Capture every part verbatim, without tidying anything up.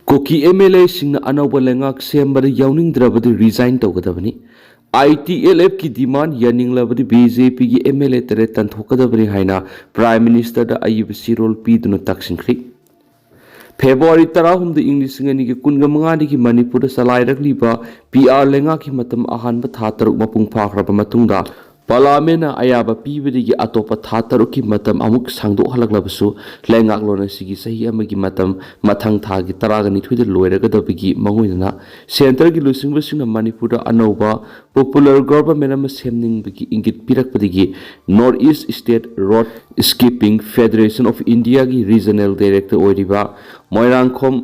ꯀꯨꯀꯤ M L ꯑꯦꯁꯤꯡꯅ ꯑꯅꯧꯕ ꯂꯩꯉꯥꯛ ꯁꯦꯝꯕꯗ ꯌꯥꯎꯅꯤꯡꯗ꯭ꯔꯕꯗꯤ ꯔꯤꯖꯥꯏꯟ ꯇꯧꯒꯗꯕꯅꯤ꯫ ꯑꯥꯏ ꯇꯤ ꯑꯦꯜ ꯑꯦꯐꯀꯤ ꯗꯤꯃꯥꯟ ꯌꯥꯅꯤꯡꯂꯕꯗꯤ ꯕꯤ ꯖꯦ ꯄꯤꯒꯤ ꯑꯦꯝ ꯑꯦꯜ ꯑꯦ ꯇꯔꯦꯠ ꯇꯥꯟꯊꯣꯛꯀꯗꯕꯅꯤ ꯍꯥꯏꯅ ꯄ꯭ꯔꯥꯏꯝ ꯃꯤꯅꯤꯁꯇꯔꯗ ꯑꯏꯕ ꯆꯦꯔꯣꯜ ꯄꯤꯗꯨꯅ ꯇꯛꯁꯤꯟꯈ꯭ꯔꯤ꯫ ꯐꯦꯕ꯭ꯔꯨꯋꯥꯔꯤ ꯇꯔꯥꯍꯨꯝꯗꯣꯏ, ꯏꯪ ꯂꯤꯁꯤꯡ ꯑꯅꯤꯒꯤ ꯀꯨꯟꯒ ꯃꯉꯥꯗꯒꯤ ꯃꯅꯤꯄꯨꯔꯗ ꯆꯂꯥꯏꯔꯛꯂꯤꯕ ꯄꯤ ꯑꯥꯔ ꯂꯩꯉꯥꯛꯀꯤ ꯃꯇꯝ ꯑꯍꯥꯟꯕ ꯊꯥ ꯇꯔꯨꯛ ꯃꯄꯨꯡ ꯐꯥꯈ꯭ꯔꯕ ꯃꯇꯨꯡꯗ, ꯄꯥꯔꯂꯥꯃꯦꯟꯅ ꯑꯌꯥꯕ ꯄꯤꯕꯗꯒꯤ ꯑꯇꯣꯞꯄ ꯊꯥ ꯇꯔꯨꯛꯀꯤ ꯃꯇꯝ ꯑꯃꯨꯛ ꯁꯥꯡꯗꯣꯛꯍꯜꯂꯛꯂꯕꯁꯨ, ꯂꯩꯉꯥꯛꯂꯣꯟ ꯑꯁꯤꯒꯤ ꯆꯍꯤ ꯑꯃꯒꯤ ꯃꯇꯝ ꯃꯊꯪ ꯊꯥꯒꯤ ꯇꯔꯥꯒ ꯅꯤꯊꯣꯏꯗ ꯂꯣꯏꯔꯒꯗꯕꯒꯤ ꯃꯥꯡꯑꯣꯏꯅꯅ ꯁꯦꯟꯇꯔꯒꯤ ꯂꯨꯆꯤꯡꯕꯁꯤꯡꯅ ꯃꯅꯤꯄꯨꯔꯗ ꯑꯅꯧꯕ ꯄꯣꯄꯨꯂꯔ ꯒꯣꯚꯔꯟꯃꯦꯟ ꯑꯃ ꯁꯦꯝꯅꯤꯡꯕꯒꯤ ꯏꯪꯒꯤꯠ ꯄꯤꯔꯛꯄꯗꯒꯤ north east state road skipping federation of ꯏꯟꯗꯤꯌꯥꯒꯤ ꯔꯤꯖꯅꯦꯜ ꯗꯥꯏꯔꯦꯛꯇꯔ ꯑꯣꯏꯔꯤꯕ ꯃꯣꯏꯔꯥꯡꯈꯣꯝ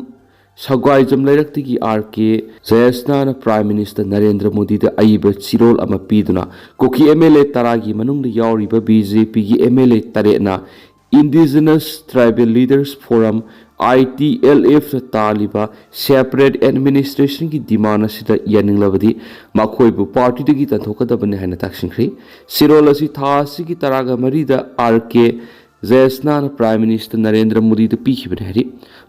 ꯁꯒꯥꯏꯖꯝ ꯂꯩꯔꯛꯇꯒꯤ ꯑꯥꯔ ꯀꯦ ꯖꯌꯁꯅꯥꯅ ꯄ꯭ꯔꯥꯏꯝ ꯃꯤꯅꯤꯁꯇꯔ ꯅꯔꯦꯟꯗ꯭ꯔ ꯃꯣꯗꯤꯗ ꯑꯏꯕ ꯆꯤꯔꯣꯜ ꯑꯃ ꯄꯤꯗꯨꯅ, ꯀꯨꯀꯤ ꯑꯦꯝ ꯑꯦꯜ ꯑꯦ ꯇꯔꯥꯒꯤ ꯃꯅꯨꯡꯗ ꯌꯥꯎꯔꯤꯕ ꯕꯤ ꯖꯦ ꯄꯤꯒꯤ ꯑꯦꯝ ꯑꯦꯜ ꯑꯦ ꯇꯔꯦꯠꯅ Indigenous Tribal Leaders Forum, ꯑꯥꯏ ꯇꯤ ꯑꯦꯜ ꯑꯦꯐꯅ ꯇꯥꯜꯂꯤꯕ ꯁꯦꯄꯔꯦꯠ ꯑꯦꯗꯃꯤꯅꯤꯁꯇ꯭ꯔꯦꯁꯟꯒꯤ ꯗꯤꯃꯥꯟ ꯑꯁꯤꯗ ꯌꯥꯅꯤꯡꯂꯕꯗꯤ ꯃꯈꯣꯏꯕꯨ ꯄꯥꯔꯇꯤꯗꯒꯤ ꯇꯥꯟꯊꯣꯛꯀꯗꯕꯅꯤ ꯍꯥꯏꯅ ꯇꯛꯁꯤꯟꯈ꯭ꯔꯤ꯫ ꯆꯤꯔꯣꯜ ꯑꯁꯤ ꯊꯥ ꯑꯁꯤꯒꯤ ꯇꯔꯥꯒ ꯃꯔꯤꯗ ꯑꯥꯔ ꯀꯦ ꯖꯌꯁꯅꯥꯅ ꯄ꯭ꯔꯥꯏꯝ ꯃꯤꯅꯤꯁꯇꯔ ꯅꯔꯦꯟꯗ꯭ꯔ ꯃꯣꯗꯤꯗ ꯄꯤꯈꯤꯕꯅꯤ ꯍꯥꯏꯔꯤ꯫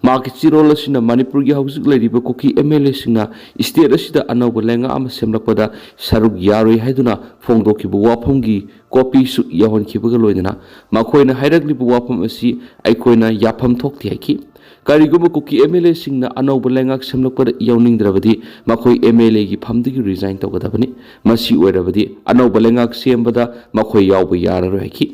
ꯃꯍꯥꯛꯀꯤ ꯆꯤꯔꯣꯜ ꯑꯁꯤꯅ ꯃꯅꯤꯄꯨꯔꯒꯤ ꯍꯧꯖꯤꯛ ꯂꯩꯔꯤꯕ ꯀꯨꯀꯤ ꯑꯦꯝ ꯑꯦꯜ ꯑꯦꯁꯤꯡꯅ ꯁ꯭ꯇꯦꯠ ꯑꯁꯤꯗ ꯑꯅꯧꯕ ꯂꯩꯉꯥꯛ ꯑꯃ ꯁꯦꯝꯂꯛꯄꯗ ꯁꯔꯨꯛ ꯌꯥꯔꯣꯏ ꯍꯥꯏꯗꯨꯅ ꯐꯣꯡꯗꯣꯛꯈꯤꯕ ꯋꯥꯐꯝꯒꯤ ꯀꯣꯄꯤꯁꯨ ꯌꯥꯎꯍꯟꯈꯤꯕꯒ ꯂꯣꯏꯅꯅ ꯃꯈꯣꯏꯅ ꯍꯥꯏꯔꯛꯂꯤꯕ ꯋꯥꯐꯝ ꯑꯁꯤ ꯑꯩꯈꯣꯏꯅ ꯌꯥꯐꯝ ꯊꯣꯛꯇꯦ ꯍꯥꯏꯈꯤ꯫ ꯀꯔꯤꯒꯨꯝꯕ ꯀꯨꯀꯤ ꯑꯦꯝ ꯑꯦꯜ ꯑꯦꯁꯤꯡꯅ ꯑꯅꯧꯕ ꯂꯩꯉꯥꯛ ꯁꯦꯝꯂꯛꯄꯗ ꯌꯥꯎꯅꯤꯡꯗ꯭ꯔꯕꯗꯤ ꯃꯈꯣꯏ ꯑꯦꯝ ꯑꯦꯜ ꯑꯦꯒꯤ ꯐꯝꯗꯒꯤ ꯔꯤꯖꯥꯏꯟ ꯇꯧꯒꯗꯕꯅꯤ꯫ ꯃꯁꯤ ꯑꯣꯏꯔꯕꯗꯤ ꯑꯅꯧꯕ ꯂꯩꯉꯥꯛ ꯁꯦꯝꯕꯗ ꯃꯈꯣꯏ ꯌꯥꯎꯕ ꯌꯥꯔꯔꯣꯏ ꯍꯥꯏꯈꯤ꯫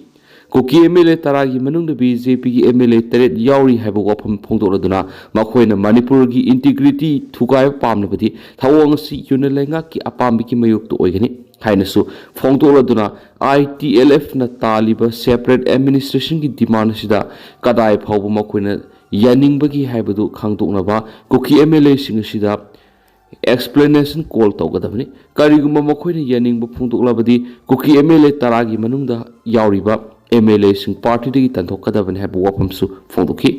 ꯀꯨꯀꯤ ꯑꯦꯝ ꯑꯦꯜ ꯑꯦ ꯇꯔꯥꯒꯤ ꯃꯅꯨꯡꯗ ꯕꯤ ꯖꯦ ꯄꯤꯒꯤ ꯑꯦꯝ ꯑꯦꯜ ꯑꯦ ꯇꯔꯦꯠ ꯌꯥꯎꯔꯤ ꯍꯥꯏꯕ ꯋꯥꯐꯝ ꯐꯣꯡꯗꯣꯛꯂꯗꯨꯅ ꯃꯈꯣꯏꯅ ꯃꯅꯤꯄꯨꯔꯒꯤ ꯏꯟꯇꯤꯒ꯭ꯔꯤꯇꯤ ꯊꯨꯒꯥꯏꯕ ꯄꯥꯝꯂꯕꯗꯤ ꯊꯧꯑꯣꯡ ꯑꯁꯤ ꯌꯨꯅꯤꯌꯟ ꯂꯩꯉꯥꯛꯀꯤ ꯑꯄꯥꯝꯕꯒꯤ ꯃꯥꯌꯣꯛꯇ ꯑꯣꯏꯒꯅꯤ ꯍꯥꯏꯅꯁꯨ ꯐꯣꯡꯗꯣꯛꯂꯗꯨꯅ, ꯑꯥꯏ ꯇꯤ ꯑꯦꯜ ꯑꯦꯐꯅ ꯇꯥꯜꯂꯤꯕ ꯁꯦꯄꯔꯦꯠ ꯑꯦꯗꯃꯤꯅꯤꯁꯇ꯭ꯔꯦꯁꯟꯒꯤ ꯗꯤꯃꯥꯟ ꯑꯁꯤꯗ ꯀꯗꯥꯏ ꯐꯥꯎꯕ ꯃꯈꯣꯏꯅ ꯌꯥꯅꯤꯡꯕꯒꯦ ꯍꯥꯏꯕꯗꯨ ꯈꯪꯗꯣꯛꯅꯕ ꯀꯨꯀꯤ ꯑꯦꯝ ꯑꯦꯜ ꯑꯦꯁꯤꯡ ꯑꯁꯤꯗ ꯑꯦꯛꯁꯄ꯭ꯂꯦꯅꯦꯁꯟ ꯀꯣꯜ ꯇꯧꯒꯗꯕꯅꯤ꯫ ꯀꯔꯤꯒꯨꯝꯕ ꯃꯈꯣꯏꯅ ꯌꯥꯅꯤꯡꯕ ꯐꯣꯡꯗꯣꯛꯂꯕꯗꯤ ꯀꯨꯀꯤ ꯑꯦꯝ ꯑꯦꯜ ꯑꯦ ꯇꯔꯥꯒꯤ ꯃꯅꯨꯡꯗ ꯌꯥꯎꯔꯤꯕ ꯑꯦꯝ ꯑꯦꯜ ꯑꯦꯁꯤꯡ ꯄꯥꯔꯇꯤꯗꯒꯤ ꯇꯥꯟꯊꯣꯛꯀꯗꯕꯅꯤ ꯍꯥꯏꯕ ꯋꯥꯐꯝꯁꯨ ꯐꯣꯡꯗꯣꯛꯈꯤ꯫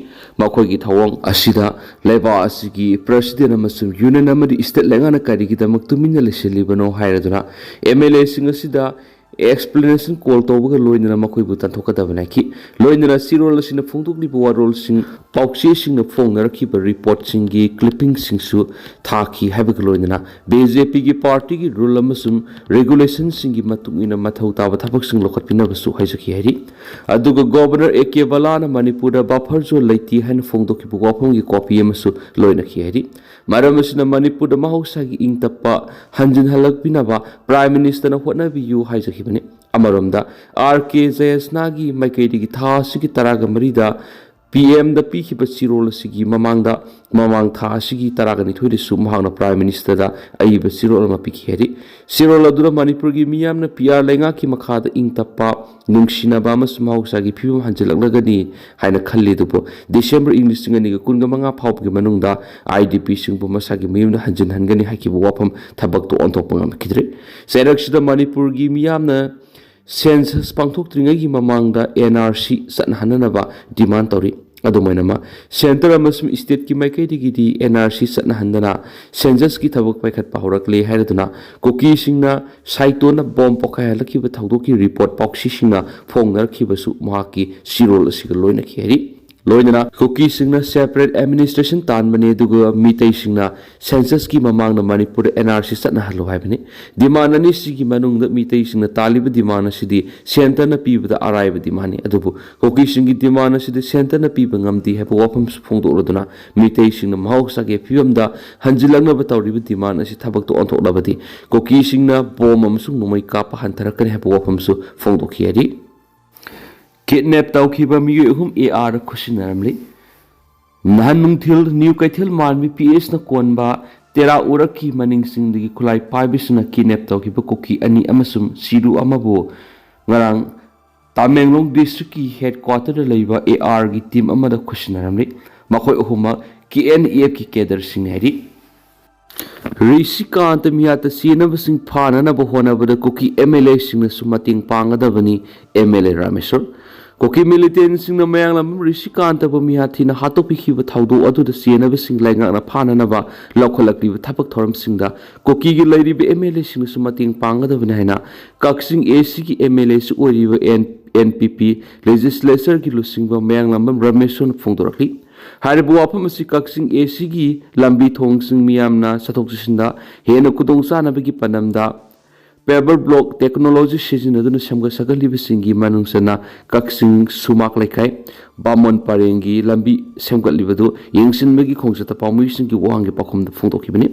ꯃꯈꯣꯏꯒꯤ ꯊꯧꯑꯣꯡ ꯑꯁꯤꯗ ꯂꯩꯕꯥꯛ ꯑꯁꯤꯒꯤ ꯄ꯭ꯔꯁꯤꯗꯦꯟ ꯑꯃꯁꯨꯡ ꯌꯨꯅꯤꯌꯟ ꯑꯃꯗꯤ ꯁ꯭ꯇꯦꯠ ꯂꯩꯉꯥꯛꯅ ꯀꯔꯤꯒꯤꯗꯃꯛ ꯇꯨꯃꯤꯟꯅ ꯂꯩꯁꯤꯜꯂꯤꯕꯅꯣ ꯍꯥꯏꯔꯗꯨꯅ ꯑꯦꯝ ꯑꯦꯜ ꯑꯦꯁꯤꯡ ꯑꯁꯤꯗ ꯑꯦꯛꯁꯄ꯭ꯂꯦꯅꯦꯁꯟ ꯀꯣꯜ ꯇꯧꯕꯒ ꯂꯣꯏꯅꯅ ꯃꯈꯣꯏꯕꯨ ꯇꯥꯟꯊꯣꯛꯀꯗꯕꯅꯤ ꯍꯥꯏꯈꯤ꯫ ꯂꯣꯏꯅꯅ ꯆꯦꯔꯣꯜ ꯑꯁꯤꯅ ꯐꯣꯡꯗꯣꯛꯂꯤꯕ ꯋꯥꯔꯣꯜꯁꯤꯡ, ꯄꯥꯎꯆꯦꯁꯤꯡꯅ ꯐꯣꯡꯅꯔꯛꯈꯤꯕ ꯔꯤꯄꯣꯔꯠꯁꯤꯡꯒꯤ ꯀ꯭ꯂꯤꯞꯄꯤꯡꯁꯤꯡꯁꯨ ꯊꯥꯈꯤ ꯍꯥꯏꯕꯒ ꯂꯣꯏꯅꯅ ꯕꯤ ꯖꯦ ꯄꯤꯒꯤ ꯄꯥꯔꯇꯤꯒꯤ ꯔꯨꯜ ꯑꯃꯁꯨꯡ ꯔꯦꯒꯨꯂꯦꯁꯟꯁꯤꯡꯒꯤ ꯃꯇꯨꯡ ꯏꯟꯅ ꯃꯊꯧ ꯇꯥꯕ ꯊꯕꯛꯁꯤꯡ ꯂꯧꯈꯠꯄꯤꯅꯕꯁꯨ ꯍꯥꯏꯖꯈꯤ ꯍꯥꯏꯔꯤ꯫ ꯑꯗꯨꯒ ꯒꯣꯕꯔꯅꯔ ꯑꯦ ꯀꯦ ꯕꯂꯥꯅ ꯃꯅꯤꯄꯨꯔꯗ ꯕꯐꯔ ꯖꯣꯟ ꯂꯩꯇꯦ ꯍꯥꯏꯅ ꯐꯣꯡꯗꯣꯛꯈꯤꯕ ꯋꯥꯐꯝꯒꯤ ꯀꯣꯄꯤ ꯑꯃꯁꯨ ꯂꯣꯏꯅꯈꯤ ꯍꯥꯏꯔꯤ꯫ ꯃꯔꯝ ꯑꯁꯤꯅ ꯃꯅꯤꯄꯨꯔꯗ ꯃꯍꯧꯁꯥꯒꯤ ꯏꯪ ꯇꯞꯄ ꯍꯟꯖꯤꯟꯍꯜꯂꯛꯄꯤꯅꯕ ꯄ꯭ꯔꯥꯏꯝ ꯃꯤꯅꯤꯁꯇꯔꯅ ꯍꯣꯠꯅꯕꯤꯌꯨ ꯍꯥꯏꯖꯈꯤꯕꯅꯤ꯫ ꯑꯃꯔꯣꯝꯗ, ꯑꯥꯔ ꯀꯦ ꯖꯌꯁꯅꯥꯒꯤ ꯃꯥꯏꯀꯩꯗꯒꯤ ꯊꯥ ꯑꯁꯤꯒꯤ ꯇꯔꯥꯒ ꯃꯔꯤꯗ ꯄꯤ ꯑꯦꯝꯗ ꯄꯤꯈꯤꯕ ꯆꯦꯔꯣꯜ ꯑꯁꯤꯒꯤ ꯃꯃꯥꯡꯗ, ꯃꯃꯥꯡ ꯊꯥ ꯑꯁꯤꯒꯤ ꯇꯔꯥꯒ ꯅꯤꯊꯣꯏꯗꯁꯨ ꯃꯍꯥꯛꯅ ꯄ꯭ꯔꯥꯏꯝ ꯃꯤꯅꯤꯁꯇꯔꯗ ꯑꯏꯕ ꯆꯦꯔꯣꯜ ꯑꯃ ꯄꯤꯈꯤ ꯍꯥꯏꯔꯤ꯫ ꯆꯦꯔꯣꯜ ꯑꯗꯨꯗ ꯃꯅꯤꯄꯨꯔꯒꯤ ꯃꯤꯌꯥꯝꯅ ꯄꯤ ꯑꯥꯔ ꯂꯩꯉꯥꯛꯀꯤ ꯃꯈꯥꯗ ꯏꯪ ꯇꯞꯄ, ꯅꯨꯡꯁꯤꯅꯕ ꯑꯃꯁꯨꯡ ꯃꯍꯧꯁꯥꯒꯤ ꯐꯤꯕꯝ ꯍꯟꯖꯤꯜꯂꯛꯂꯒꯅꯤ ꯍꯥꯏꯅ ꯈꯜꯂꯤ, ꯑꯗꯨꯕꯨ ꯗꯤꯁꯦꯝꯕꯔ ꯏꯪ ꯂꯤꯁꯤꯡ ꯑꯅꯤꯒ ꯀꯨꯟꯒ ꯃꯉꯥ ꯐꯥꯎꯕꯒꯤ ꯃꯅꯨꯡꯗ ꯑꯥꯏ ꯗꯤ ꯄꯤꯁꯤꯡꯕꯨ ꯃꯁꯥꯒꯤ ꯃꯌꯨꯝꯗ ꯍꯟꯖꯤꯟꯍꯟꯒꯅꯤ ꯍꯥꯏꯈꯤꯕ ꯋꯥꯐꯝ ꯊꯕꯛꯇꯨ ꯑꯣꯟꯊꯣꯛꯄ ꯉꯝꯈꯤꯗ꯭ꯔꯦ꯫ ꯆꯩꯔꯛꯁꯤꯗ ꯃꯅꯤꯄꯨꯔꯒꯤ ꯃꯤꯌꯥꯝꯅ ꯁꯦꯟꯁꯁ ꯄꯥꯡꯊꯣꯛꯇ꯭ꯔꯤꯉꯩꯒꯤ ꯃꯃꯥꯡꯗ ꯑꯦꯟ ꯑꯥꯔ ꯁꯤ ꯆꯠꯅꯍꯟꯅꯅꯕ ꯗꯤꯃꯥꯟ ꯇꯧꯔꯤ꯫ ꯑꯗꯨꯝ ꯑꯣꯏꯅꯃꯛ, ꯁꯦꯟꯇꯔ ꯑꯃꯁꯨꯡ ꯁ꯭ꯇꯦꯠꯀꯤ ꯃꯥꯏꯀꯩꯗꯒꯤꯗꯤ ꯑꯦꯟ ꯑꯥꯔ ꯁꯤ ꯆꯠꯅꯍꯟꯗꯅ ꯁꯦꯟꯁꯁꯀꯤ ꯊꯕꯛ ꯄꯥꯏꯈꯠꯄ ꯍꯧꯔꯛꯂꯦ ꯍꯥꯏꯔꯗꯨꯅ ꯀꯨꯀꯤꯁꯤꯡꯅ ꯁꯥꯏꯇꯣꯟꯅ ꯕꯣꯝ ꯄꯣꯈꯥꯏꯍꯜꯂꯛꯈꯤꯕ ꯊꯧꯗꯣꯛꯀꯤ ꯔꯤꯄꯣꯔꯠ ꯄꯥꯎꯆꯦꯁꯤꯡꯅ ꯐꯣꯡꯅꯔꯛꯈꯤꯕꯁꯨ ꯃꯍꯥꯛꯀꯤ ꯆꯦꯔꯣꯜ ꯑꯁꯤꯒ ꯂꯣꯏꯅꯈꯤ ꯍꯥꯏꯔꯤ꯫ ꯂꯣꯏꯅꯅ ꯀꯨꯀꯤꯁꯤꯡꯅ ꯁꯦꯄꯔꯦꯠ ꯑꯦꯗꯃꯤꯅꯤꯁꯇ꯭ꯔꯦꯁꯟ ꯇꯥꯟꯕꯅꯤ, ꯑꯗꯨꯒ ꯃꯤꯇꯩꯁꯤꯡꯅ ꯁꯦꯟꯁꯁꯀꯤ ꯃꯃꯥꯡꯗ ꯃꯅꯤꯄꯨꯔꯗ ꯑꯦꯟ ꯑꯥꯔ ꯁꯤ ꯆꯠꯅꯍꯜꯂꯨ ꯍꯥꯏꯕꯅꯤ꯫ ꯗꯤꯃꯥꯟ ꯑꯅꯤꯁꯤꯒꯤ ꯃꯅꯨꯡꯗ ꯃꯤꯇꯩꯁꯤꯡꯅ ꯇꯥꯜꯂꯤꯕ ꯗꯤꯃꯥꯟ ꯑꯁꯤꯗꯤ ꯁꯦꯟꯇꯔꯅ ꯄꯤꯕꯗ ꯑꯔꯥꯏꯕ ꯗꯤꯃꯥꯟꯅꯤ, ꯑꯗꯨꯕꯨ ꯀꯨꯀꯤꯁꯤꯡꯒꯤ ꯗꯤꯃꯥꯟ ꯑꯁꯤꯗꯤ ꯁꯦꯟꯇꯔꯅ ꯄꯤꯕ ꯉꯝꯗꯦ ꯍꯥꯏꯕ ꯋꯥꯐꯝꯁꯨ ꯐꯣꯡꯗꯣꯛꯂꯗꯨꯅ ꯃꯤꯇꯩꯁꯤꯡꯅ ꯃꯍꯧꯁꯥꯒꯤ ꯐꯤꯕꯝꯗ ꯍꯟꯖꯤꯜꯂꯛꯅꯕ ꯇꯧꯔꯤꯕ ꯗꯤꯃꯥꯟ ꯑꯁꯤ ꯊꯕꯛꯇ ꯑꯣꯟꯊꯣꯛꯂꯕꯗꯤ ꯀꯨꯀꯤꯁꯤꯡꯅ ꯕꯣꯝ ꯑꯃꯁꯨꯡ ꯅꯣꯡꯃꯩ ꯀꯥꯞꯄ ꯍꯟꯊꯔꯛꯀꯅꯤ ꯍꯥꯏꯕ ꯋꯥꯐꯝꯁꯨ ꯐꯣꯡꯗꯣꯛꯈꯤ ꯍꯥꯏꯔꯤ꯫ ꯀꯤꯗꯅꯦꯞ ꯇꯧꯈꯤꯕ ꯃꯤꯑꯣꯏ ꯑꯍꯨꯝ ꯑꯦ ꯑꯥꯔꯗ ꯈꯨꯠꯁꯤꯟꯅꯔꯝꯂꯤ꯫ ꯅꯍꯥꯟ ꯅꯨꯡꯊꯤꯜ ꯅ꯭ꯌꯨ ꯀꯩꯊꯦꯜ ꯃꯥꯟꯕꯤ ꯄꯤ ꯑꯦꯁꯅ ꯀꯣꯟꯕ ꯇꯦꯔꯥ ꯎꯔꯛꯀꯤ ꯃꯅꯤꯡꯁꯤꯡꯗꯒꯤ ꯈꯨꯠꯂꯥꯏ ꯄꯥꯏꯕꯁꯤꯡꯅ ꯀꯤꯗꯅꯦꯞ ꯇꯧꯈꯤꯕ ꯀꯨꯀꯤ ꯑꯅꯤ ꯑꯃꯁꯨꯡ ꯆꯤꯔꯨ ꯑꯃꯕꯨ ꯉꯔꯥꯡ ꯇꯥꯃꯦꯡꯂꯣꯡ ꯗꯤꯁꯇ꯭ꯔꯤꯛꯀꯤ ꯍꯦꯗ ꯀ꯭ꯋꯥꯇꯔꯗ ꯂꯩꯕ ꯑꯦ ꯑꯥꯔꯒꯤ ꯇꯤꯝ ꯑꯃꯗ ꯈꯨꯠꯁꯤꯟꯅꯔꯝꯂꯤ꯫ ꯃꯈꯣꯏ ꯑꯍꯨꯝꯃꯛ ꯀꯦ ꯑꯦꯟ ꯑꯦꯐꯀꯤ ꯀꯦꯗꯔꯁꯤꯡꯅꯤ ꯍꯥꯏꯔꯤ꯫ ꯔꯤꯁꯤꯀꯥꯟꯇ ꯃꯤꯌꯥꯠꯇ ꯆꯦꯟꯅꯕꯁꯤꯡ ꯐꯥꯅꯅꯕ ꯍꯣꯠꯅꯕꯗ ꯀꯨꯀꯤ ꯑꯦꯝ ꯑꯦꯜ ꯑꯦꯁꯤꯡꯅꯁꯨ ꯃꯇꯦꯡ ꯄꯥꯡꯒꯗꯕꯅꯤ, ꯑꯦꯝ ꯑꯦꯜ ꯑꯦ ꯔꯥꯃꯦꯁꯣꯔ꯫ ꯀꯨꯀꯤ ꯃꯤꯂꯤꯇꯦꯟꯁꯤꯡꯅ ꯃꯌꯥꯡꯂꯥꯝꯕꯝ ꯔꯤꯁꯤꯀꯥꯟꯇꯕꯨ ꯃꯤꯍꯥꯠ ꯊꯤꯅ ꯍꯥꯠꯇꯣꯛꯄꯤꯈꯤꯕ ꯊꯧꯗꯣꯛ ꯑꯗꯨꯗ ꯆꯦꯟꯅꯕꯁꯤꯡ ꯂꯩꯉꯥꯛꯅ ꯐꯥꯅꯅꯕ ꯂꯧꯈꯠꯂꯛꯂꯤꯕ ꯊꯕꯛ ꯊꯧꯔꯝꯁꯤꯡꯗ ꯀꯨꯀꯤꯒꯤ ꯂꯩꯔꯤꯕ ꯑꯦꯝ ꯑꯦꯜ ꯑꯦꯁꯤꯡꯅꯁꯨ ꯃꯇꯦꯡ ꯄꯥꯡꯒꯗꯕꯅꯤ ꯍꯥꯏꯅ ꯀꯛꯆꯤꯡ ꯑꯦ ꯁꯤꯒꯤ ꯑꯦꯝ ꯑꯦꯜ ꯑꯦꯁꯨ ꯑꯣꯏꯔꯤꯕ ꯑꯦꯟ ꯑꯦꯟ ꯄꯤ ꯄꯤ ꯂꯦꯖꯤꯁꯂꯦꯆꯔꯒꯤ ꯂꯨꯆꯤꯡꯕ ꯃꯌꯥꯡꯂꯥꯝꯕꯝ ꯔꯃꯦꯁꯣꯟꯅ ꯐꯣꯡꯗꯣꯔꯛꯂꯤ꯫ ꯍꯥꯏꯔꯤꯕ ꯋꯥꯐꯝ ꯑꯁꯤ ꯀꯛꯆꯤꯡ ꯑꯦ ꯁꯤꯒꯤ ꯂꯝꯕꯤ ꯊꯣꯡꯁꯤꯡ ꯃꯤꯌꯥꯝꯅ ꯆꯠꯊꯣꯛ ꯆꯠꯁꯤꯟꯗ ꯍꯦꯟꯅ ꯈꯨꯗꯣꯡꯆꯥꯅꯕꯒꯤ ꯄꯥꯟꯗꯝꯗ ꯄꯦꯕꯔ ꯕ꯭ꯂꯣꯛ ꯇꯦꯛꯅꯣꯂꯣꯖꯤ ꯁꯤꯖꯤꯟꯅꯗꯨꯅ ꯁꯦꯝꯒꯠ ꯁꯥꯒꯠꯂꯤꯕꯁꯤꯡꯒꯤ ꯃꯅꯨꯡ ꯆꯟꯅ ꯀꯛꯆꯤꯡ ꯁꯨꯃꯥꯛ ꯂꯩꯀꯥꯏ ꯕꯥꯃꯣꯟ ꯄꯔꯦꯡꯒꯤ ꯂꯝꯕꯤ ꯁꯦꯝꯒꯠꯂꯤꯕꯗꯨ ꯌꯦꯡꯁꯤꯟꯕꯒꯤ ꯈꯣꯡꯆꯠꯇ ꯄꯥꯎꯃꯤꯁꯤꯡꯒꯤ ꯋꯥꯍꯪꯒꯤ ꯄꯥꯎꯈꯨꯝꯗ ꯐꯣꯡꯗꯣꯛꯈꯤꯕꯅꯤ꯫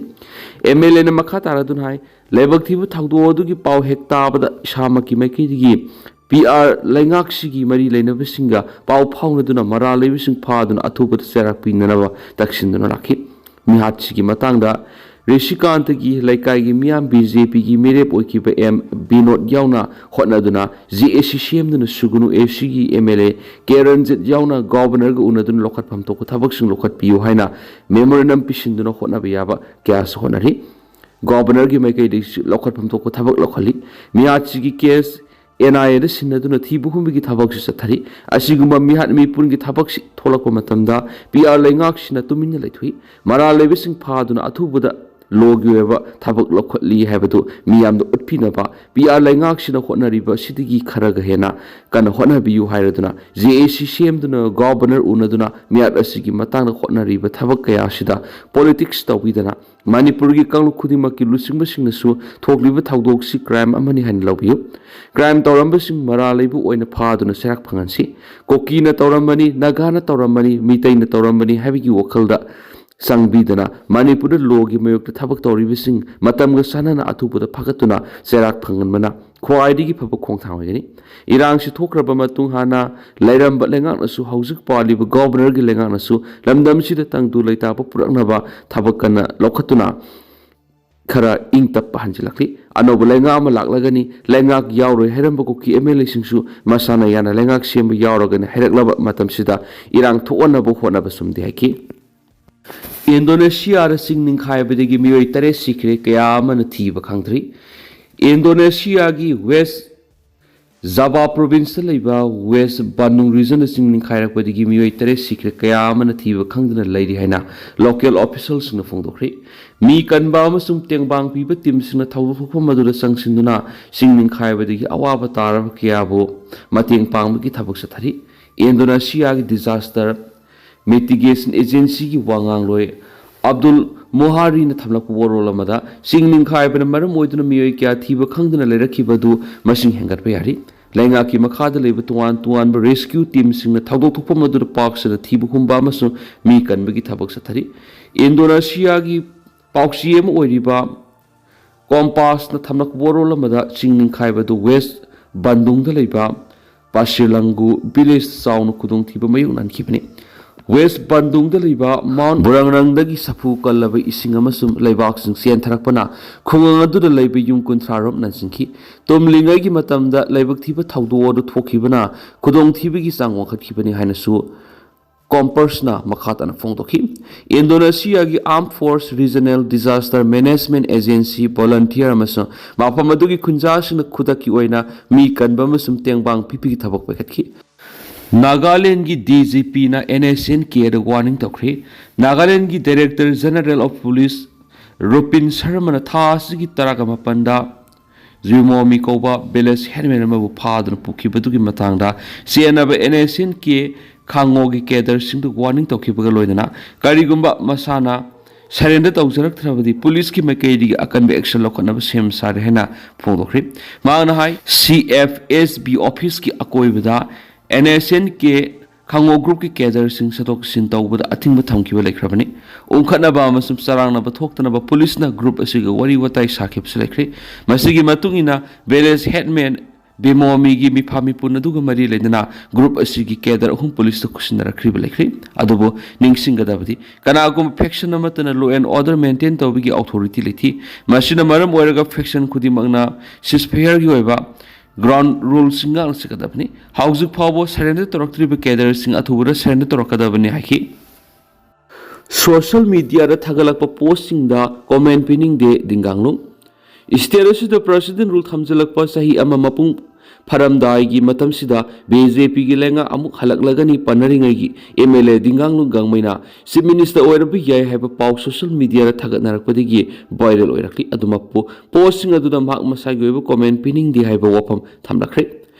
ꯑꯦꯝ ꯑꯦꯜ ꯑꯦꯅ ꯃꯈꯥ ꯇꯥꯔꯗꯨꯅ ꯍꯥꯏ, ꯂꯥꯏꯕꯛ ꯊꯤꯕ ꯊꯧꯗꯣꯛ ꯑꯗꯨꯒꯤ ꯄꯥꯎ ꯍꯦꯛ ꯇꯥꯕꯗ ꯏꯁꯥꯃꯛꯀꯤ ꯃꯥꯏꯀꯩꯗꯒꯤ ꯄꯤ ꯑꯥꯔ ꯂꯩꯉꯥꯛꯁꯤꯒꯤ ꯃꯔꯤ ꯂꯩꯅꯕꯁꯤꯡꯒ ꯄꯥꯎ ꯐꯥꯎꯅꯗꯨꯅ ꯃꯔꯥꯜ ꯂꯩꯕꯁꯤꯡ ꯐꯥꯗꯨꯅ ꯑꯊꯨꯕꯗ ꯆꯩꯔꯥꯛ ꯄꯤꯅꯅꯕ ꯇꯛꯁꯤꯟꯗꯨꯅ ꯂꯥꯛꯈꯤ꯫ ꯃꯤꯍꯥꯠꯁꯤꯒꯤ ꯃꯇꯥꯡꯗ ꯔꯤꯁꯤꯀꯥꯟꯇꯒꯤ ꯂꯩꯀꯥꯏꯒꯤ ꯃꯤꯌꯥꯝ ꯕꯤ ꯖꯦ ꯄꯤꯒꯤ ꯃꯤꯔꯦꯞ ꯑꯣꯏꯈꯤꯕ ꯑꯦꯝ ꯕꯤꯅꯣꯗ ꯌꯥꯎꯅ ꯍꯣꯠꯅꯗꯨꯅ ꯖꯦ ꯑꯦ ꯁꯤ ꯁꯦꯝꯗꯨꯅ ꯁꯨꯒꯅꯨ ꯑꯦ ꯁꯤꯒꯤ M L A K Ranjit ꯌꯥꯎꯅ ꯒꯣꯕꯔꯅꯔꯒ ꯎꯅꯗꯨꯅ ꯂꯧꯈꯠꯐꯝ ꯊꯣꯛꯄ ꯊꯕꯛꯁꯤꯡ ꯂꯧꯈꯠꯄꯤꯌꯨ ꯍꯥꯏꯅ ꯃꯦꯃꯣꯔꯦꯟꯗꯝ ꯄꯤꯁꯤꯟꯗꯨꯅ ꯍꯣꯠꯅꯕ ꯌꯥꯕ ꯀꯌꯥꯁꯨ ꯍꯣꯠꯅꯔꯤ꯫ ꯒꯣꯕꯔꯅꯔꯒꯤ ꯃꯥꯏꯀꯩꯗꯒꯤꯁꯨ ꯂꯧꯈꯠꯐꯝ ꯊꯣꯛꯄ ꯊꯕꯛ ꯂꯧꯈꯠꯂꯤ꯫ ꯃꯤꯍꯥꯠꯁꯤꯒꯤ ꯀꯦꯁ ꯑꯦꯟ ꯑꯥꯏ ꯑꯦꯗ ꯁꯤꯟꯅꯗꯨꯅ ꯊꯤꯕ ꯍꯨꯝꯕꯒꯤ ꯊꯕꯛꯁꯨ ꯆꯠꯊꯔꯤ꯫ ꯑꯁꯤꯒꯨꯝꯕ ꯃꯤꯍꯥꯠ ꯃꯤꯄꯨꯟꯒꯤ ꯊꯕꯛꯁꯤ ꯊꯣꯛꯂꯛꯄ ꯃꯇꯝꯗ ꯄꯤ ꯑꯥꯔ ꯂꯩꯉꯥꯛꯁꯤꯅ ꯇꯨꯃꯤꯟꯅ ꯂꯩꯊꯣꯛꯏ꯫ ꯃꯔꯥꯜ ꯂꯩꯕꯁꯤꯡ ꯐꯥꯗꯨꯅ ꯑꯊꯨꯕꯗ ꯂꯣꯒꯤ ꯑꯣꯏꯕ ꯊꯕꯛ ꯂꯧꯈꯠꯂꯤ ꯍꯥꯏꯕꯗꯨ ꯃꯤꯌꯥꯝꯗ ꯎꯠꯄꯤꯅꯕ ꯄꯤ ꯑꯥꯔ ꯂꯩꯉꯥꯛꯁꯤꯅ ꯍꯣꯠꯅꯔꯤꯕ ꯑꯁꯤꯗꯒꯤ ꯈꯔꯒ ꯍꯦꯟꯅ ꯀꯟꯅ ꯍꯣꯠꯅꯕꯤꯌꯨ ꯍꯥꯏꯔꯗꯨꯅ ꯖꯦ ꯑꯦ ꯁꯤ ꯁꯦꯝꯗꯨꯅ ꯒꯣꯕꯔꯅꯔ ꯎꯅꯗꯨꯅ ꯃꯤꯍꯥꯠ ꯑꯁꯤꯒꯤ ꯃꯇꯥꯡꯗ ꯍꯣꯠꯅꯔꯤꯕ ꯊꯕꯛ ꯀꯌꯥ ꯑꯁꯤꯗ ꯄꯣꯂꯤꯇꯤꯛꯁ ꯇꯧꯕꯤꯗꯅ ꯃꯅꯤꯄꯨꯔꯒꯤ ꯀꯥꯡꯂꯨꯞ ꯈꯨꯗꯤꯡꯃꯛꯀꯤ ꯂꯨꯆꯤꯡꯕꯁꯤꯡꯅꯁꯨ ꯊꯣꯛꯂꯤꯕ ꯊꯧꯗꯣꯛꯁꯤ ꯀ꯭ꯔꯥꯏꯝ ꯑꯃꯅꯤ ꯍꯥꯏꯅ ꯂꯧꯕꯤꯌꯨ꯫ ꯀ꯭ꯔꯥꯏꯝ ꯇꯧꯔꯝꯕꯁꯤꯡ ꯃꯔꯥꯜ ꯂꯩꯕ ꯑꯣꯏꯅ ꯐꯥꯗꯨꯅ ꯆꯩꯔꯥꯛ ꯐꯪꯍꯟꯁꯤ꯫ ꯀꯨꯀꯤꯅ ꯇꯧꯔꯝꯕꯅꯤ, ꯅꯥꯒꯥꯅ ꯇꯧꯔꯝꯕꯅꯤ, ꯃꯤꯇꯩꯅ ꯇꯧꯔꯝꯕꯅꯤ ꯍꯥꯏꯕꯒꯤ ꯋꯥꯈꯜꯗ ꯆꯪꯕꯤꯗꯅ ꯃꯅꯤꯄꯨꯔꯗ ꯂꯣꯒꯤ ꯃꯥꯌꯣꯛꯇ ꯊꯕꯛ ꯇꯧꯔꯤꯕꯁꯤꯡ ꯃꯇꯝꯒ ꯆꯥꯟꯅꯅ ꯑꯊꯨꯕꯗ ꯐꯥꯒꯠꯇꯨꯅ ꯆꯩꯔꯥꯛ ꯐꯪꯍꯟꯕꯅ ꯈ꯭ꯋꯥꯏꯗꯒꯤ ꯐꯕ ꯈꯣꯡꯊꯥꯡ ꯑꯣꯏꯒꯅꯤ꯫ ꯏꯔꯥꯡꯁꯤ ꯊꯣꯛꯈ꯭ꯔꯕ ꯃꯇꯨꯡ ꯍꯥꯟꯅ ꯂꯩꯔꯝꯕ ꯂꯩꯉꯥꯛꯅꯁꯨ ꯍꯧꯖꯤꯛ ꯄꯥꯜꯂꯤꯕ ꯒꯣꯕꯔꯅꯔꯒꯤ ꯂꯩꯉꯥꯛꯅꯁꯨ ꯂꯝꯗꯝꯁꯤꯗ ꯇꯪꯗꯨ ꯂꯩꯇꯥꯕ ꯄꯨꯔꯛꯅꯕ ꯊꯕꯛ ꯀꯟꯅ ꯂꯧꯈꯠꯇꯨꯅ ꯈꯔ ꯏꯪ ꯇꯞꯄ ꯍꯟꯖꯤꯜꯂꯛꯂꯤ꯫ ꯑꯅꯧꯕ ꯂꯩꯉꯥꯛ ꯑꯃ ꯂꯥꯛꯂꯒꯅꯤ, ꯂꯩꯉꯥꯛ ꯌꯥꯎꯔꯣꯏ ꯍꯥꯏꯔꯝꯕ ꯀꯨꯀꯤ ꯑꯦꯝ ꯑꯦꯜ ꯑꯦꯁꯤꯡꯁꯨ ꯃꯁꯥꯅ ꯌꯥꯅ ꯂꯩꯉꯥꯛ ꯁꯦꯝꯕ ꯌꯥꯎꯔꯒꯅꯤ ꯍꯥꯏꯔꯛꯂꯕ ꯃꯇꯝꯁꯤꯗ ꯏꯔꯥꯡ ꯊꯣꯛꯍꯟꯅꯕ ꯍꯣꯠꯅꯕ ꯆꯨꯝꯗꯦ ꯍꯥꯏꯈꯤ꯫ ꯏꯟꯗꯣꯅꯦꯁꯤꯌꯥꯗ ꯆꯤꯡ ꯅꯤꯡꯈꯥꯏꯕꯗꯒꯤ ꯃꯤꯑꯣꯏ ꯇꯔꯦꯠ ꯁꯤꯈ꯭ꯔꯦ, ꯀꯌꯥ ꯑꯃꯅ ꯊꯤꯕ ꯈꯪꯗ꯭ꯔꯤ꯫ ꯏꯟꯗꯣꯅꯦꯁꯤꯌꯥꯒꯤ ꯋꯦꯁ ꯖꯥꯕꯥ ꯄ꯭ꯔꯣꯚꯤꯟꯁꯇ ꯂꯩꯕ ꯋꯦꯁ ꯕꯥꯟꯗꯨꯡ ꯔꯤꯖꯟꯗ ꯆꯤꯡ ꯅꯤꯡꯈꯥꯏꯔꯛꯄꯗꯒꯤ ꯃꯤꯑꯣꯏ ꯇꯔꯦꯠ ꯁꯤꯈ꯭ꯔꯦ, ꯀꯌꯥ ꯑꯃꯅ ꯊꯤꯕ ꯈꯪꯗꯅ ꯂꯩꯔꯤ ꯍꯥꯏꯅ ꯂꯣꯀꯦꯜ ꯑꯣꯐꯤꯁꯤꯌꯦꯜꯁꯤꯡꯅ ꯐꯣꯡꯗꯣꯛꯈ꯭ꯔꯦ꯫ ꯃꯤ ꯀꯟꯕ ꯑꯃꯁꯨꯡ ꯇꯦꯡꯕꯥꯡ ꯄꯤꯕ ꯇꯤꯝꯁꯤꯡꯅ ꯊꯧꯗꯣꯛ ꯊꯣꯛꯐꯝ ꯑꯗꯨꯗ ꯆꯪꯁꯤꯟꯗꯨꯅ ꯆꯤꯡ ꯅꯤꯡꯈꯥꯏꯕꯗꯒꯤ ꯑꯋꯥꯕ ꯇꯥꯔꯕ ꯀꯌꯥꯕꯨ ꯃꯇꯦꯡ ꯄꯥꯡꯕꯒꯤ ꯊꯕꯛ ꯆꯠꯊꯔꯤ꯫ ꯏꯟꯗꯣꯅꯦꯁꯤꯌꯥꯒꯤ ꯗꯤꯖꯥꯁꯇꯔ ꯃꯤꯇꯤꯒꯦꯁꯟ ꯑꯦꯖꯦꯟꯁꯤꯒꯤ ꯋꯥꯉꯥꯡꯂꯣꯏ ꯑꯕꯗꯨꯜ ꯃꯣꯍꯥꯔꯤꯅ ꯊꯝꯂꯛꯄ ꯋꯥꯔꯣꯜ ꯑꯃꯗ, ꯆꯤꯡ ꯅꯤꯡꯈꯥꯏꯕꯅ ꯃꯔꯝ ꯑꯣꯏꯗꯨꯅ ꯃꯤꯑꯣꯏ ꯀꯌꯥ ꯊꯤꯕ ꯈꯪꯗꯅ ꯂꯩꯔꯛꯈꯤꯕ ꯑꯗꯨ ꯃꯁꯤꯡ ꯍꯦꯟꯒꯠꯄ ꯌꯥꯔꯤ꯫ ꯂꯩꯉꯥꯛꯀꯤ ꯃꯈꯥꯗ ꯂꯩꯕ ꯇꯣꯉꯥꯟ ꯇꯣꯉꯥꯟꯕ ꯔꯦꯁꯀ꯭ꯌꯨ ꯇꯤꯝꯁꯤꯡꯅ ꯊꯧꯗꯣꯛ ꯊꯣꯛꯐꯝ ꯑꯗꯨꯗ ꯄꯥꯛ ꯁꯟꯅ ꯊꯤꯕ ꯍꯨꯝꯕ ꯑꯃꯁꯨꯡ ꯃꯤ ꯀꯟꯕꯒꯤ ꯊꯕꯛ ꯆꯠꯊꯔꯤ꯫ ꯏꯟꯗꯣꯅꯦꯁꯤꯌꯥꯒꯤ ꯄꯥꯎꯆꯦ ꯑꯃ ꯑꯣꯏꯔꯤꯕ ꯀꯣꯝꯄꯥꯁꯅ ꯊꯝꯂꯛꯄ ꯋꯥꯔꯣꯜ ꯑꯃꯗ, ꯆꯤꯡ ꯅꯤꯡꯈꯥꯏꯕꯗꯨ ꯋꯦꯁ ꯕꯟꯗꯨꯡꯗ ꯂꯩꯕ ꯄꯥꯁꯤꯔꯂꯪꯒꯨ ꯚꯤꯂꯦꯖ ꯆꯥꯎꯅ ꯈꯨꯗꯣꯡꯊꯤꯕ ꯃꯥꯌꯣꯛꯅꯍꯟꯈꯤꯕꯅꯤ꯫ ꯋꯦꯁ ꯕꯟꯗꯨꯡꯗ ꯂꯩꯕ ꯃꯥꯎꯟ ꯕꯨꯔꯪꯔꯪꯗꯒꯤ ꯁꯥꯐꯨ ꯀꯜꯂꯕ ꯏꯁꯤꯡ ꯑꯃꯁꯨꯡ ꯂꯩꯕꯥꯛꯁꯤꯡ ꯆꯦꯟꯊꯔꯛꯄꯅ ꯈꯨꯡꯒꯪ ꯑꯗꯨꯗ ꯂꯩꯕ ꯌꯨꯝ ꯀꯨꯟꯊ꯭ꯔꯥ ꯔꯣꯝ ꯅꯟꯁꯤꯟꯈꯤ꯫ ꯇꯨꯝꯂꯤꯉꯩꯒꯤ ꯃꯇꯝꯗ ꯂꯥꯏꯕꯛ ꯊꯤꯕ ꯊꯧꯗꯣꯛ ꯑꯗꯨ ꯊꯣꯛꯈꯤꯕꯅ ꯈꯨꯗꯣꯡꯊꯤꯕꯒꯤ ꯆꯥꯡ ꯋꯥꯡꯈꯠꯈꯤꯕꯅꯤ ꯍꯥꯏꯅꯁꯨ ꯀꯣꯝꯄꯥꯁꯅ ꯃꯈꯥ ꯇꯥꯅ ꯐꯣꯡꯗꯣꯛꯈꯤ꯫ ꯏꯟꯗꯣꯅꯦꯁꯤꯌꯥꯒꯤ armed force regional disaster management agency, volunteer ꯑꯃꯁꯨꯡ ꯃꯐꯝ ꯑꯗꯨꯒꯤ ꯈꯨꯟꯖꯥꯁꯤꯡꯅ ꯈꯨꯗꯛꯀꯤ ꯑꯣꯏꯅ ꯃꯤ ꯀꯟꯕ ꯑꯃꯁꯨꯡ ꯇꯦꯡꯕꯥꯡ ꯄꯤꯕꯒꯤ ꯊꯕꯛ ꯄꯥꯏꯈꯠꯈꯤ꯫ ꯅꯥꯒꯥꯂꯦꯟꯗꯒꯤ ꯗꯤ ꯖꯤ ꯄꯤꯅ ꯑꯦꯟ ꯑꯦꯁ ꯑꯦꯟ ꯀꯦꯗ ꯋꯥꯔꯅꯤꯡ ꯇꯧꯈ꯭ꯔꯦ꯫ ꯅꯥꯒꯥꯂꯦꯟꯗꯒꯤ director general of police Rupin ꯁꯔꯃꯅ ꯊꯥ ꯑꯁꯤꯒꯤ ꯇꯔꯥꯒ ꯃꯥꯄꯟꯗ ꯖꯨꯃꯣꯃꯤ ꯀꯧꯕ ꯚꯤꯂꯦꯖ ꯍꯦꯠꯃꯦꯟ ꯑꯃꯕꯨ ꯐꯥꯗꯨꯅ ꯄꯨꯈꯤꯕꯗꯨꯒꯤ ꯃꯇꯥꯡꯗ ꯆꯦꯟꯅꯕ ꯑꯦꯟ ꯑꯦꯁ ꯑꯦꯟ ꯀꯦ ꯈꯥꯡꯉꯣꯒꯤ ꯀꯦꯗꯔꯁꯤꯡꯗꯨ ꯋꯥꯔꯅꯤꯡ ꯇꯧꯈꯤꯕꯒ ꯂꯣꯏꯅꯅ, ꯀꯔꯤꯒꯨꯝꯕ ꯃꯁꯥꯅ ꯁꯔꯦꯟꯗꯔ ꯇꯧꯖꯔꯛꯇ꯭ꯔꯕꯗꯤ ꯄꯨꯂꯤꯁꯀꯤ ꯃꯥꯏꯀꯩꯗꯒꯤ ꯑꯀꯟꯕ ꯑꯦꯛꯁꯟ ꯂꯧꯈꯠꯅꯕ ꯁꯦꯝ ꯁꯥꯔꯦ ꯍꯥꯏꯅ ꯐꯣꯡꯗꯣꯛꯈ꯭ꯔꯦ꯫ ꯃꯍꯥꯛꯅ ꯍꯥꯏ, ꯁꯤ ꯑꯦꯐ ꯑꯦꯁ ꯕꯤ ꯑꯣꯐꯤꯁꯀꯤ ꯑꯀꯣꯏꯕꯗ ꯑꯦꯟ ꯑꯦꯁ ꯑꯦꯟ ꯀꯦ ꯈꯥꯡꯉꯣ ꯒ꯭ꯔꯨꯞꯀꯤ ꯀꯦꯗꯔꯁꯤꯡ ꯆꯠꯊꯣꯛ ꯆꯠꯁꯤꯟ ꯇꯧꯕꯗ ꯑꯊꯤꯡꯕ ꯊꯝꯈꯤꯕ ꯂꯩꯈ꯭ꯔꯕꯅꯤ꯫ ꯎꯪꯈꯠꯅꯕ ꯑꯃꯁꯨꯡ ꯆꯔꯥꯡꯅꯕ ꯊꯣꯛꯇꯅꯕ ꯄꯨꯂꯤꯁꯅ ꯒ꯭ꯔꯨꯞ ꯑꯁꯤꯒ ꯋꯥꯔꯤ ꯋꯥꯇꯥꯏ ꯁꯥꯈꯤꯕꯁꯨ ꯂꯩꯈ꯭ꯔꯦ꯫ ꯃꯁꯤꯒꯤ ꯃꯇꯨꯡ ꯏꯟꯅ ꯚꯤꯂꯦꯖ ꯍꯦꯠꯃꯦꯟ ꯕꯤꯃꯣꯃꯤꯒꯤ ꯃꯤꯐꯥ ꯃꯤꯄꯨꯟ ꯑꯗꯨꯒ ꯃꯔꯤ ꯂꯩꯅꯅ ꯒ꯭ꯔꯨꯞ ꯑꯁꯤꯒꯤ ꯀꯦꯗꯔ ꯑꯍꯨꯝ ꯄꯨꯂꯤꯁꯇ ꯈꯨꯠꯁꯤꯟꯅꯔꯛꯈ꯭ꯔꯤꯕ ꯂꯩꯈ꯭ꯔꯦ꯫ ꯑꯗꯨꯕꯨ ꯅꯤꯡꯁꯤꯡꯒꯗꯕꯗꯤ, ꯀꯅꯥꯒꯨꯝꯕ ꯐꯦꯛꯁꯟ ꯑꯃꯠꯇꯅ law and order maintain ꯇꯧꯕꯒꯤ ꯑꯣꯊꯣꯔꯤꯇꯤ ꯂꯩꯇꯦ꯫ ꯃꯁꯤꯅ ꯃꯔꯝ ꯑꯣꯏꯔꯒ ꯐꯦꯛꯁꯟ ꯈꯨꯗꯤꯡꯃꯛꯅ ꯁꯤꯁꯐꯌꯔꯒꯤ ꯑꯣꯏꯕ ꯒ꯭ꯔꯥꯎꯟ ꯔꯨꯜꯁꯤꯡ ꯉꯥꯛꯅ ꯆꯠꯀꯗꯕꯅꯤ꯫ ꯍꯧꯖꯤꯛ ꯐꯥꯎꯕ ꯁꯔꯦꯟꯗꯔ ꯇꯧꯔꯛꯇ꯭ꯔꯤꯕ ꯀꯦꯗꯔꯁꯤꯡ ꯑꯊꯨꯕꯗ ꯁꯔꯦꯟꯗꯔ ꯇꯧꯔꯛꯀꯗꯕꯅꯤ ꯍꯥꯏꯈꯤ꯫ ꯁꯣꯁꯤꯌꯦꯜ ꯃꯤꯗꯤꯌꯥꯗ ꯊꯥꯒꯠꯂꯛꯄ ꯄꯣꯁꯁꯤꯡꯗ ꯀꯣꯃꯦꯟ ꯄꯤꯅꯤꯡꯗꯦ, ꯗꯤꯡꯒꯥꯡꯂꯨꯡ꯫ ꯁ꯭ꯇꯦꯠ ꯑꯁꯤꯗ ꯄ꯭ꯔꯦꯁꯤꯗꯦꯟ ꯔꯨꯜ ꯊꯝꯖꯤꯜꯂꯛꯄ ꯆꯍꯤ ꯑꯃ ꯃꯄꯨꯡ ꯐꯔꯝꯗꯥꯏꯒꯤ ꯃꯇꯝꯁꯤꯗ ꯕꯤ ꯖꯦ ꯄꯤꯒꯤ ꯂꯩꯉꯥꯛ ꯑꯃꯨꯛ ꯍꯜꯂꯛꯂꯒꯅꯤ ꯄꯟꯅꯔꯤꯉꯩꯒꯤ ꯑꯦꯝ ꯑꯦꯜ ꯑꯦ ꯗꯤꯡꯒꯥꯡꯂꯨꯡ ꯒꯥꯡꯃꯩꯅ ꯆꯤꯐ ꯃꯤꯅꯤꯁꯇꯔ ꯑꯣꯏꯔꯕ ꯌꯥꯏ ꯍꯥꯏꯕ ꯄꯥꯎ ꯁꯣꯁꯤꯌꯦꯜ ꯃꯤꯗꯤꯌꯥꯗ ꯊꯥꯒꯠꯅꯔꯛꯄꯗꯒꯤ ꯚꯥꯏꯔꯦꯜ ꯑꯣꯏꯔꯛꯂꯤ꯫ ꯑꯗꯨꯃꯛꯄꯨ ꯄꯣꯁꯁꯤꯡ ꯑꯗꯨꯗ ꯃꯍꯥꯛ ꯃꯁꯥꯒꯤ ꯑꯣꯏꯕ ꯀꯣꯃꯦꯟ ꯄꯤꯅꯤꯡꯗꯦ ꯍꯥꯏꯕ ꯋꯥꯐꯝ ꯊꯝꯂꯛꯈ꯭ꯔꯦ꯫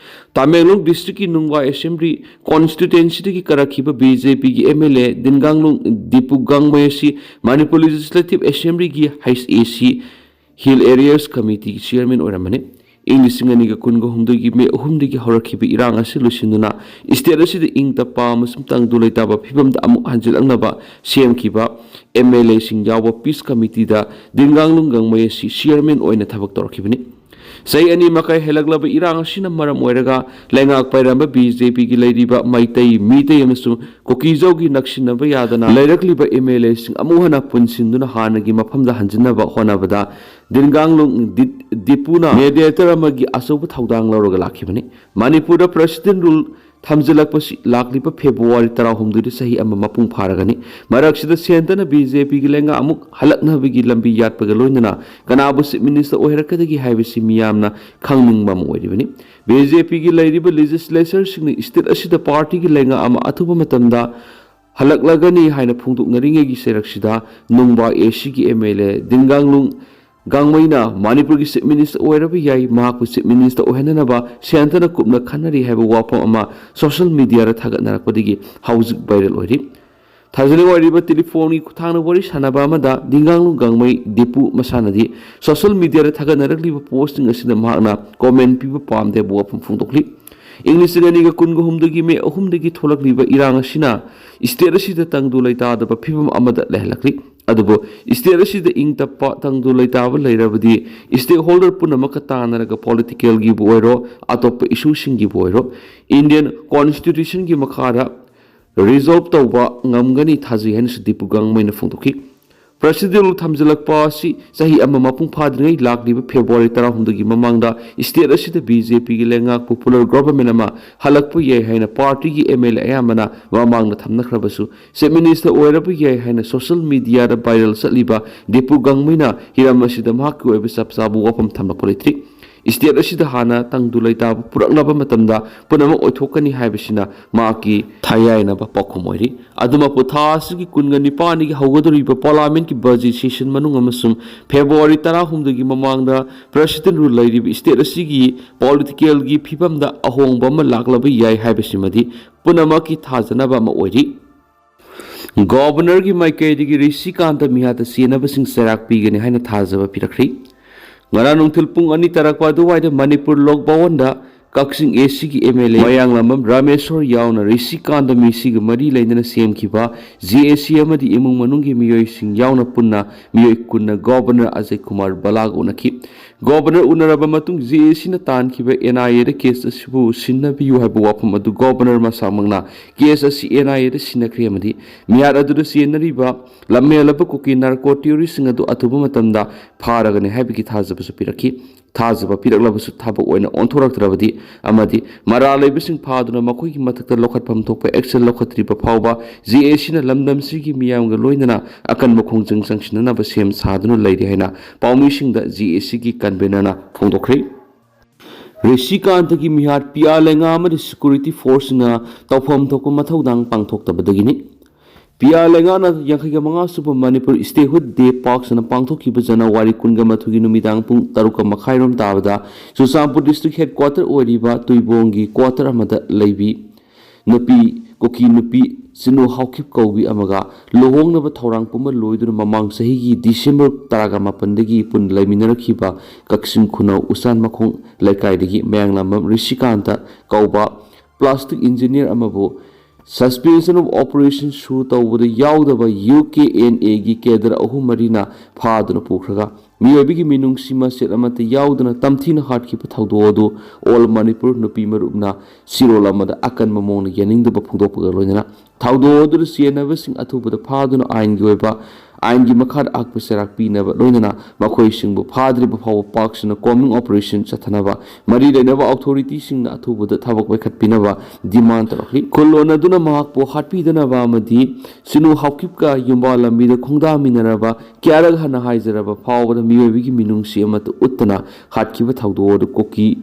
ꯇꯥꯃꯦꯡꯂꯣꯡ ꯗꯤꯁꯇ꯭ꯔꯤꯛꯀꯤ ꯅꯨꯡꯕꯥ ꯑꯦꯁꯦꯝꯕ꯭ꯂꯤ ꯀꯣꯟꯁꯇꯤꯇ꯭ꯋꯦꯟꯁꯤꯗꯒꯤ ꯀꯥꯔꯛꯈꯤꯕ ꯕꯤ ꯖꯦ ꯄꯤꯒꯤ ꯑꯦꯝ ꯑꯦꯜ ꯑꯦ ꯗꯤꯟꯒꯥꯡꯂꯨꯡ ꯗꯤꯄꯨ ꯒꯥꯡꯃꯩ ꯑꯁꯤ ꯃꯅꯤꯄꯨꯔ ꯂꯦꯖꯤꯁꯂꯦꯇꯤꯚ ꯑꯦꯁꯦꯝꯕ꯭ꯂꯤꯒꯤ ꯍꯩꯆ ꯑꯦ ꯁꯤ ꯍꯤꯜ ꯑꯦꯔꯤꯌꯥꯁ ꯀꯃꯤꯇꯤꯒꯤ ꯆꯤꯌꯔꯃꯦꯟ ꯑꯣꯏꯔꯝꯕꯅꯤ꯫ ꯏꯪ ꯂꯤꯁꯤꯡ ꯑꯅꯤꯒ ꯀꯨꯟꯒ ꯍꯨꯝꯗꯣꯏꯒꯤ ꯃꯦ ꯑꯍꯨꯝꯗꯒꯤ ꯍꯧꯔꯛꯈꯤꯕ ꯏꯔꯥꯡ ꯑꯁꯤ ꯂꯣꯏꯁꯤꯟꯗꯨꯅ ꯁ꯭ꯇꯦꯠ ꯑꯁꯤꯗ ꯏꯪ ꯇꯞꯄ ꯑꯃꯁꯨꯡ ꯇꯪꯗꯨ ꯂꯩꯇꯥꯕ ꯐꯤꯕꯝꯗ ꯑꯃꯨꯛ ꯍꯟꯖꯤꯜꯂꯛꯅꯕ ꯁꯦꯝꯈꯤꯕ ꯑꯦꯝ ꯑꯦꯜ ꯑꯦꯁꯤꯡ ꯌꯥꯎꯕ ꯄꯤꯁ ꯀꯃꯤꯇꯤꯗ ꯗꯤꯟꯒꯥꯡꯂꯨꯡ ꯒꯥꯡꯃꯩ ꯑꯁꯤ ꯆꯤꯌꯔꯃꯦꯟ ꯑꯣꯏꯅ ꯊꯕꯛ ꯇꯧꯔꯛꯈꯤꯕꯅꯤ꯫ ꯆꯍꯤ ꯑꯅꯤ ꯃꯈꯥꯏ ꯍꯦꯜꯂꯛꯂꯕ ꯏꯔꯥꯡ ꯑꯁꯤꯅ ꯃꯔꯝ ꯑꯣꯏꯔꯒ ꯂꯩꯉꯥꯛ ꯄꯥꯏꯔꯝꯕ ꯕꯤ ꯖꯦ ꯄꯤꯒꯤ ꯂꯩꯔꯤꯕ ꯃꯩꯇꯩ, ꯃꯤꯇꯩ ꯑꯃꯁꯨꯡ ꯀꯨꯀꯤꯖꯧꯒꯤ ꯅꯛꯁꯤꯟꯅꯕ ꯌꯥꯗꯅ ꯂꯩꯔꯛꯂꯤꯕ ꯑꯦꯝ ꯑꯦꯜ ꯑꯦꯁꯤꯡ ꯑꯃꯨꯛ ꯍꯟꯅ ꯄꯨꯟꯁꯤꯟꯗꯨꯅ ꯍꯥꯟꯅꯒꯤ ꯃꯐꯝꯗ ꯍꯟꯖꯤꯟꯅꯕ ꯍꯣꯠꯅꯕꯗ ꯗꯤꯟꯒꯥꯡꯂꯨꯡ ꯗꯤ-, ꯗꯤꯄꯨꯅ ꯃꯦꯗꯤꯌꯦꯇꯔ ꯑꯃꯒꯤ ꯑꯆꯧꯕ ꯊꯧꯗꯥꯡ ꯂꯧꯔꯒ ꯂꯥꯛꯈꯤꯕꯅꯤ꯫ ꯃꯅꯤꯄꯨꯔꯗ ꯄ꯭ꯔꯦꯁꯤꯗꯦꯟ ꯔꯨꯜ ꯊꯝꯖꯤꯜꯂꯛꯄꯁꯤ ꯂꯥꯛꯂꯤꯕ ꯐꯦꯕ꯭ꯔꯨꯋꯥꯔꯤ ꯇꯔꯥꯍꯨꯝꯗꯣꯏꯗ ꯆꯍꯤ ꯑꯃ ꯃꯄꯨꯡ ꯐꯥꯔꯒꯅꯤ꯫ ꯃꯔꯛꯁꯤꯗ ꯁꯦꯟꯇꯔꯅ ꯕꯤ ꯖꯦ ꯄꯤꯒꯤ ꯂꯩꯉꯥꯛ ꯑꯃꯨꯛ ꯍꯜꯂꯛꯅꯕꯒꯤ ꯂꯝꯕꯤ ꯌꯥꯠꯄꯒ ꯂꯣꯏꯅꯅ ꯀꯅꯥꯕꯨ ꯆꯤꯐ ꯃꯤꯅꯤꯁꯇꯔ ꯑꯣꯏꯍꯜꯂꯛꯀꯗꯒꯦ ꯍꯥꯏꯕꯁꯤ ꯃꯤꯌꯥꯝꯅ ꯈꯪꯅꯤꯡꯕ ꯑꯃ ꯑꯣꯏꯔꯤꯕꯅꯤ꯫ ꯕꯤ ꯖꯦ ꯄꯤꯒꯤ ꯂꯩꯔꯤꯕ ꯂꯦꯖꯤꯁꯂꯦꯆꯔꯁꯤꯡꯅ ꯁ꯭ꯇꯦꯠ ꯑꯁꯤꯗ ꯄꯥꯔꯇꯤꯒꯤ ꯂꯩꯉꯥꯛ ꯑꯃ ꯑꯊꯨꯕ ꯃꯇꯝꯗ ꯍꯜꯂꯛꯂꯒꯅꯤ ꯍꯥꯏꯅ ꯐꯣꯡꯗꯣꯛꯅꯔꯤꯉꯩꯒꯤ ꯆꯩꯔꯛꯁꯤꯗ ꯅꯨꯡꯕꯥ ꯑꯦ ꯁꯤꯒꯤ ꯑꯦꯝ ꯑꯦꯜ ꯑꯦ ꯗꯤꯟꯒꯥꯡꯂꯨꯡ ꯒꯥꯡꯃꯩꯅ ꯃꯅꯤꯄꯨꯔꯒꯤ ꯆꯤꯐ ꯃꯤꯅꯤꯁꯇꯔ ꯑꯣꯏꯔꯕ ꯌꯥꯏ, ꯃꯍꯥꯛꯄꯨ ꯆꯤꯐ ꯃꯤꯅꯤꯁꯇꯔ ꯑꯣꯏꯍꯟꯅꯅꯕ ꯁꯦꯟꯇꯔꯅ ꯀꯨꯞꯅ ꯈꯟꯅꯔꯤ ꯍꯥꯏꯕ ꯋꯥꯐꯝ ꯑꯃ ꯁꯣꯁꯤꯌꯦꯜ ꯃꯤꯗꯤꯌꯥꯗ ꯊꯥꯒꯠꯅꯔꯛꯄꯗꯒꯤ ꯍꯧꯖꯤꯛ ꯚꯥꯏꯔꯦꯜ ꯑꯣꯏꯔꯤ꯫ ꯊꯥꯖꯅꯤꯡꯉꯥꯏ ꯑꯣꯏꯔꯤꯕ ꯇꯦꯂꯤꯐꯣꯟꯒꯤ ꯈꯨꯠꯊꯥꯡꯗ ꯋꯥꯔꯤ ꯁꯥꯟꯅꯕ ꯑꯃꯗ ꯗꯤꯡꯒꯥꯡꯂꯨꯡ ꯒꯥꯡꯃꯩ ꯗꯤꯄꯨ ꯃꯁꯥꯅꯗꯤ ꯁꯣꯁꯤꯌꯦꯜ ꯃꯤꯗꯤꯌꯥꯗ ꯊꯥꯒꯠꯅꯔꯛꯂꯤꯕ ꯄꯣꯁꯁꯤꯡ ꯑꯁꯤꯗ ꯃꯍꯥꯛꯅ ꯀꯣꯃꯦꯟ ꯄꯤꯕ ꯄꯥꯝꯗꯦ ꯍꯥꯏꯕ ꯋꯥꯐꯝ ꯐꯣꯡꯗꯣꯛꯂꯤ꯫ ꯏꯪ ꯂꯤꯁꯤꯡ ꯑꯅꯤꯒ ꯀꯨꯟꯒ ꯍꯨꯝꯗꯣꯏꯒꯤ ꯃꯦ ꯑꯍꯨꯝꯗꯒꯤ ꯊꯣꯛꯂꯛꯂꯤꯕ ꯏꯔꯥꯡ ꯑꯁꯤꯅ ꯁ꯭ꯇꯦꯠ ꯑꯁꯤꯗ ꯇꯪꯗꯨ ꯂꯩꯇꯥꯗꯕ ꯐꯤꯕꯝ ꯑꯃꯗ ꯂꯩꯍꯜꯂꯛꯂꯤ꯫ ꯑꯗꯨꯕꯨ ꯁ꯭ꯇꯦꯠ ꯑꯁꯤꯗ ꯏꯪ ꯇꯞꯄ ꯇꯪꯗꯨ ꯂꯩꯇꯥꯕ ꯂꯩꯔꯕꯗꯤ ꯁ꯭ꯇꯦꯛ ꯍꯣꯜꯗꯔ ꯄꯨꯝꯅꯃꯛꯀ ꯇꯥꯟꯅꯔꯒ ꯄꯣꯂꯤꯇꯤꯀꯦꯜꯒꯤꯕꯨ ꯑꯣꯏꯔꯣ, ꯑꯇꯣꯞꯄ ꯏꯁꯨꯁꯤꯡꯒꯤꯕꯨ ꯑꯣꯏꯔꯣ, ꯏꯟꯗꯤꯌꯟ ꯀꯣꯟꯁꯇꯤꯇ꯭ꯌꯨꯁꯟꯒꯤ ꯃꯈꯥꯗ ꯔꯤꯖꯣꯜꯕ ꯇꯧꯕ ꯉꯝꯒꯅꯤ ꯊꯥꯖꯩ ꯍꯥꯏꯅꯁꯨ ꯗꯤꯄꯨ ꯒꯥꯡꯃꯩꯅ ꯐꯣꯡꯗꯣꯛꯈꯤ꯫ ꯄ꯭ꯔꯦꯁꯤꯗꯦꯟ ꯔꯨꯜ ꯊꯝꯖꯤꯜꯂꯛꯄ ꯑꯁꯤ ꯆꯍꯤ ꯑꯃ ꯃꯄꯨꯡ ꯐꯥꯗ꯭ꯔꯤꯉꯩ ꯂꯥꯛꯂꯤꯕ ꯐꯦꯕ꯭ꯔꯨꯋꯥꯔꯤ ꯇꯔꯥꯍꯨꯝꯗꯣꯏꯒꯤ ꯃꯃꯥꯡꯗ ꯁ꯭ꯇꯦꯠ ꯑꯁꯤꯗ ꯕꯤ ꯖꯦ ꯄꯤꯒꯤ ꯂꯩꯉꯥꯛ ꯄꯣꯄꯨꯂꯔ ꯒꯣꯚꯔꯟꯃꯦꯟ ꯑꯃ ꯍꯜꯂꯛꯄ ꯌꯥꯏ ꯍꯥꯏꯅ ꯄꯥꯔꯇꯤꯒꯤ ꯑꯦꯝ ꯑꯦꯜ ꯑꯦ ꯑꯌꯥꯝꯕꯅ ꯃꯃꯥꯡꯗ ꯊꯝꯅꯈ꯭ꯔꯕꯁꯨ ꯆꯤꯐ ꯃꯤꯅꯤꯁꯇꯔ ꯑꯣꯏꯔꯕ ꯌꯥꯏ ꯍꯥꯏꯅ ꯁꯣꯁꯤꯌꯦꯜ ꯃꯤꯗꯤꯌꯥꯗ ꯚꯥꯏꯔꯦꯜ ꯆꯠꯂꯤꯕ ꯗꯤꯄꯨ ꯒꯥꯡꯃꯩꯅ ꯍꯤꯔꯝ ꯑꯁꯤꯗ ꯃꯍꯥꯛꯀꯤ ꯑꯣꯏꯕ ꯆꯞ ꯆꯥꯕ ꯋꯥꯐꯝ ꯊꯝꯂꯛꯄ ꯂꯩꯇ꯭ꯔꯤ꯫ ꯁ꯭ꯇꯦꯠ ꯑꯁꯤꯗ ꯍꯥꯟꯅ ꯇꯪꯗꯨ ꯂꯩꯇꯥꯕ ꯄꯨꯔꯛꯅꯕ ꯃꯇꯝꯗ ꯄꯨꯝꯅꯃꯛ ꯑꯣꯏꯊꯣꯛꯀꯅꯤ ꯍꯥꯏꯕꯁꯤꯅ ꯃꯍꯥꯛꯀꯤ ꯊꯥꯏ ꯌꯥꯏꯅꯕ ꯄꯥꯎꯈꯨꯝ ꯑꯣꯏꯔꯤ꯫ ꯑꯗꯨꯃꯛꯄꯨ, ꯊꯥ ꯑꯁꯤꯒꯤ ꯀꯨꯟꯒ ꯅꯤꯄꯥꯟꯗꯒꯤ ꯍꯧꯒꯗꯧꯔꯤꯕ ꯄꯥꯔꯂꯤꯌꯥꯃꯦꯟꯠꯀꯤ ꯕꯖꯦꯠ ꯁꯦꯁꯟ ꯃꯅꯨꯡ ꯑꯃꯁꯨꯡ ꯐꯦꯕ꯭ꯔꯨꯋꯥꯔꯤ ꯇꯔꯥꯍꯨꯝꯗꯣꯏꯒꯤ ꯃꯃꯥꯡꯗ ꯄ꯭ꯔꯦꯁꯤꯗꯦꯟꯠ ꯔꯨꯜ ꯂꯩꯔꯤꯕ ꯁ꯭ꯇꯦꯠ ꯑꯁꯤꯒꯤ ꯄꯣꯂꯤꯇꯤꯀꯦꯜꯒꯤ ꯐꯤꯕꯝꯗ ꯑꯍꯣꯡꯕ ꯑꯃ ꯂꯥꯛꯂꯕ ꯌꯥꯏ ꯍꯥꯏꯕꯁꯤꯃꯗꯤ ꯄꯨꯝꯅꯃꯛꯀꯤ ꯊꯥꯖꯅꯕ ꯑꯃ ꯑꯣꯏꯔꯤ꯫ ꯒꯣꯕꯔꯅꯔꯒꯤ ꯃꯥꯏꯀꯩꯗꯒꯤ ꯔꯤꯁꯤꯀꯥꯟꯇ ꯃꯤꯍꯥꯠꯇ ꯆꯦꯟꯅꯕꯁꯤꯡ ꯆꯩꯔꯥꯛ ꯄꯤꯒꯅꯤ ꯍꯥꯏꯅ ꯊꯥꯖꯕ ꯄꯤꯔꯛꯈ꯭ꯔꯤ꯫ ꯉꯔꯥꯡ ꯅꯨꯡꯊꯤꯜ ꯄꯨꯡ ꯑꯅꯤ ꯇꯥꯔꯛꯄ ꯑꯗꯨꯋꯥꯏꯗ ꯃꯅꯤꯄꯨꯔ ꯂꯣꯛ ꯚꯋꯟꯗ ꯀꯛꯆꯤꯡ ꯑꯦ ꯁꯤꯒꯤ ꯑꯦꯝ ꯑꯦꯜ ꯑꯦ ꯃꯌꯥꯡꯂꯥꯝꯕꯝ ꯔꯥꯃꯦꯁꯣꯔ ꯌꯥꯎꯅ ꯔꯤꯁꯤꯀꯥꯟꯇ ꯃꯤꯁꯤꯒ ꯃꯔꯤ ꯂꯩꯅꯅ ꯁꯦꯝꯈꯤꯕ ꯖꯦ ꯑꯦ ꯁꯤ ꯑꯃꯗꯤ ꯏꯃꯨꯡ ꯃꯅꯨꯡꯒꯤ ꯃꯤꯑꯣꯏꯁꯤꯡ ꯌꯥꯎꯅ ꯄꯨꯟꯅ ꯃꯤꯑꯣꯏ ꯀꯨꯟꯅ ꯒꯣꯕꯔꯅꯔ ꯑꯖꯌ ꯀꯨꯃꯥꯔ ꯕꯂꯥꯒ ꯎꯅꯈꯤ꯫ ꯒꯣꯕꯔꯅꯔ ꯎꯅꯔꯕ ꯃꯇꯨꯡ ꯖꯦ ꯑꯦ ꯁꯤꯅ ꯇꯥꯟꯈꯤꯕ ꯑꯦꯟ ꯑꯥꯏ ꯑꯦꯗ ꯀꯦꯁ ꯑꯁꯤꯕꯨ ꯁꯤꯟꯅꯕꯤꯌꯨ ꯍꯥꯏꯕ ꯋꯥꯐꯝ ꯑꯗꯨ ꯒꯣꯕꯔꯅꯔ ꯃꯁꯥꯃꯛꯅ ꯀꯦꯁ ꯑꯁꯤ ꯑꯦꯟ ꯑꯥꯏ ꯑꯦꯗ ꯁꯤꯟꯅꯈ꯭ꯔꯦ ꯑꯃꯗꯤ ꯃꯤꯍꯥꯠ ꯑꯗꯨꯗ ꯆꯦꯟꯅꯔꯤꯕ ꯂꯝꯍꯦꯜꯂꯕ ꯀꯨꯀꯤ ꯅꯥꯔꯀꯣ ꯇꯦꯔꯣꯔꯤꯁꯁꯤꯡ ꯑꯗꯨ ꯑꯊꯨꯕ ꯃꯇꯝꯗ ꯐꯥꯔꯒꯅꯤ ꯍꯥꯏꯕꯒꯤ ꯊꯥꯖꯕꯁꯨ ꯄꯤꯔꯛꯈꯤ꯫ ꯊꯥꯖꯕ ꯄꯤꯔꯛꯂꯕꯁꯨ ꯊꯕꯛ ꯑꯣꯏꯅ ꯑꯣꯟꯊꯣꯔꯛꯇ꯭ꯔꯕꯗꯤ ꯑꯃꯗꯤ ꯃꯔꯥꯜ ꯂꯩꯕꯁꯤꯡ ꯐꯥꯗꯨꯅ ꯃꯈꯣꯏꯒꯤ ꯃꯊꯛꯇ ꯂꯧꯈꯠꯐꯝ ꯊꯣꯛꯄ ꯑꯦꯛꯁꯟ ꯂꯧꯈꯠꯇ꯭ꯔꯤꯕ ꯐꯥꯎꯕ ꯖꯦ ꯑꯦ ꯁꯤꯅ ꯂꯝꯗꯝꯁꯤꯒꯤ ꯃꯤꯌꯥꯝꯒ ꯂꯣꯏꯅꯅ ꯑꯀꯟꯕ ꯈꯣꯡꯖꯪ ꯆꯪꯁꯤꯟꯅꯅꯕ ꯁꯦꯝ ꯁꯥꯗꯨꯅ ꯂꯩꯔꯤ ꯍꯥꯏꯅ ꯄꯥꯎꯃꯤꯁꯤꯡꯗ ꯖꯦ ꯑꯦ ꯁꯤꯒꯤ ꯀꯟꯚꯦꯅꯔꯅ ꯐꯣꯡꯗꯣꯛꯈ꯭ꯔꯦ꯫ ꯔꯤꯁꯤꯀꯥꯟꯇꯒꯤ ꯃꯤꯍꯥꯠ ꯄꯤ ꯑꯥꯔ ꯂꯩꯉꯥ ꯑꯃꯗꯤ ꯁꯦꯀ꯭ꯌꯨꯔꯤꯇꯤ ꯐꯣꯔꯁꯁꯤꯡꯅ ꯇꯧꯐꯝ ꯊꯣꯛꯄ ꯃꯊꯧꯗꯥꯡ ꯄꯥꯡꯊꯣꯛꯇꯕꯗꯒꯤꯅꯤ꯫ ꯄꯤ ꯑꯥꯔ ꯂꯩꯉꯥꯅ ꯌꯥꯡꯈꯩꯒ ꯃꯉꯥ ꯁꯨꯕ ꯃꯅꯤꯄꯨꯔ ꯁ꯭ꯇꯦꯠꯍꯨꯗ ꯗꯦ ꯄꯥꯛꯁꯅ ꯄꯥꯡꯊꯣꯛꯈꯤꯕ ꯖꯅꯋꯥꯔꯤ ꯀꯨꯟꯒ ꯃꯥꯊꯣꯏꯒꯤ ꯅꯨꯃꯤꯗꯥꯡ ꯄꯨꯡ ꯇꯔꯨꯛꯀ ꯃꯈꯥꯏꯔꯣꯝ ꯇꯥꯕꯗ ꯆꯨꯔꯆꯥꯟꯄꯨꯔ ꯗꯤꯁꯇ꯭ꯔꯤꯛ ꯍꯦꯗ ꯀ꯭ꯋꯥꯇꯔ ꯑꯣꯏꯔꯤꯕ ꯇꯨꯏꯕꯣꯡꯒꯤ ꯀ꯭ꯋꯥꯇꯔ ꯑꯃꯗ ꯂꯩꯕꯤ ꯅꯨꯄꯤ, ꯀꯨꯀꯤ ꯅꯨꯄꯤ ꯆꯤꯅꯨ ꯍꯥꯎꯈꯤꯞ ꯀꯧꯕꯤ ꯑꯃꯒ ꯂꯨꯍꯣꯡꯅꯕ ꯊꯧꯔꯥꯡ ꯄꯨꯝꯕ ꯂꯣꯏꯗꯨꯅ ꯃꯃꯥꯡ ꯆꯍꯤꯒꯤ ꯗꯤꯁꯦꯝꯕꯔ ꯇꯔꯥꯒ ꯃꯥꯄꯟꯗꯒꯤ ꯄꯨꯟꯅ ꯂꯩꯃꯤꯟꯅꯔꯛꯈꯤꯕ ꯀꯛꯆꯤꯡ ꯈꯨꯅꯧ ꯎꯆꯥꯟ ꯃꯈꯣꯡ ꯂꯩꯀꯥꯏꯗꯒꯤ ꯃꯌꯥꯡꯂꯥꯝꯕꯝ ꯔꯤꯁꯤꯀꯥꯟꯇ ꯀꯧꯕ ꯄ꯭ꯂꯥꯁꯇꯤꯛ ꯏꯟꯖꯤꯅꯤꯌꯔ ꯑꯃꯕꯨ suspension of operation ꯁꯨ ꯇꯧꯕꯗ ꯌꯥꯎꯗꯕ ꯌꯨ ꯀꯦ ꯑꯦꯟ ꯑꯦꯒꯤ ꯀꯦꯗꯔ ꯑꯍꯨꯝ ꯃꯔꯤꯅ ꯐꯥꯗꯨꯅ ꯄꯨꯈ꯭ꯔꯒ ꯃꯤꯑꯣꯏꯕꯒꯤ ꯃꯤꯅꯨꯡꯁꯤ ꯃꯆꯦꯠ ꯑꯃꯠꯇ ꯌꯥꯎꯗꯅ ꯇꯝꯊꯤꯅ ꯍꯥꯠꯈꯤꯕ ꯊꯧꯗꯣꯛ ꯑꯗꯨ ꯑꯣꯜ ꯃꯅꯤꯄꯨꯔ ꯅꯨꯄꯤ ꯃꯔꯨꯞꯅ ꯆꯦꯔꯣꯜ ꯑꯃꯗ ꯑꯀꯟꯕ ꯃꯑꯣꯡꯗ ꯌꯥꯅꯤꯡꯗꯕ ꯐꯣꯡꯗꯣꯛꯄꯒ ꯂꯣꯏꯅꯅ ꯊꯧꯗꯣꯛ ꯑꯗꯨꯗ ꯆꯦꯟꯅꯕꯁꯤꯡ ꯑꯊꯨꯕꯗ ꯐꯥꯗꯨꯅ ꯑꯥꯏꯟꯒꯤ ꯑꯣꯏꯕ ꯑꯥꯏꯟꯒꯤ ꯃꯈꯥꯗ ꯑꯀꯛꯄ ꯆꯩꯔꯥꯛ ꯄꯤꯅꯕ ꯂꯣꯏꯅꯅ ꯃꯈꯣꯏꯁꯤꯡꯕꯨ ꯐꯥꯗ꯭ꯔꯤꯕ ꯐꯥꯎꯕ ꯄꯥꯛ ꯁꯟꯅ combing operation ꯆꯠꯊꯅꯕ ꯃꯔꯤ ꯂꯩꯅꯕ authority ꯁꯤꯡꯅ ꯑꯊꯨꯕꯗ ꯊꯕꯛ ꯄꯥꯏꯈꯠꯄꯤꯅꯕ demand ꯇꯧꯔꯛꯂꯤ꯫ ꯈꯨꯜꯂꯣꯟ ꯑꯗꯨꯅ ꯃꯍꯥꯛꯄꯨ ꯍꯥꯠꯄꯤꯗꯅꯕ ꯑꯃꯗꯤ ꯁꯤꯅꯨ ꯍꯥꯎꯀꯤꯞꯀ ꯌꯨꯝꯕꯥ ꯂꯝꯕꯤꯗ ꯈꯣꯡꯗꯥꯃꯤꯟꯅꯔꯕ ꯀꯌꯥꯔꯛ ꯍꯟꯅ ꯍꯥꯏꯖꯔꯕ ꯐꯥꯎꯕꯗ ꯃꯤꯑꯣꯏꯕꯒꯤ ꯃꯤꯅꯨꯡꯁꯤ ꯑꯃꯠꯇ ꯎꯠꯇꯅ ꯍꯥꯠꯈꯤꯕ ꯊꯧꯗꯣꯛ ꯑꯗꯨ ꯀꯨꯀꯤ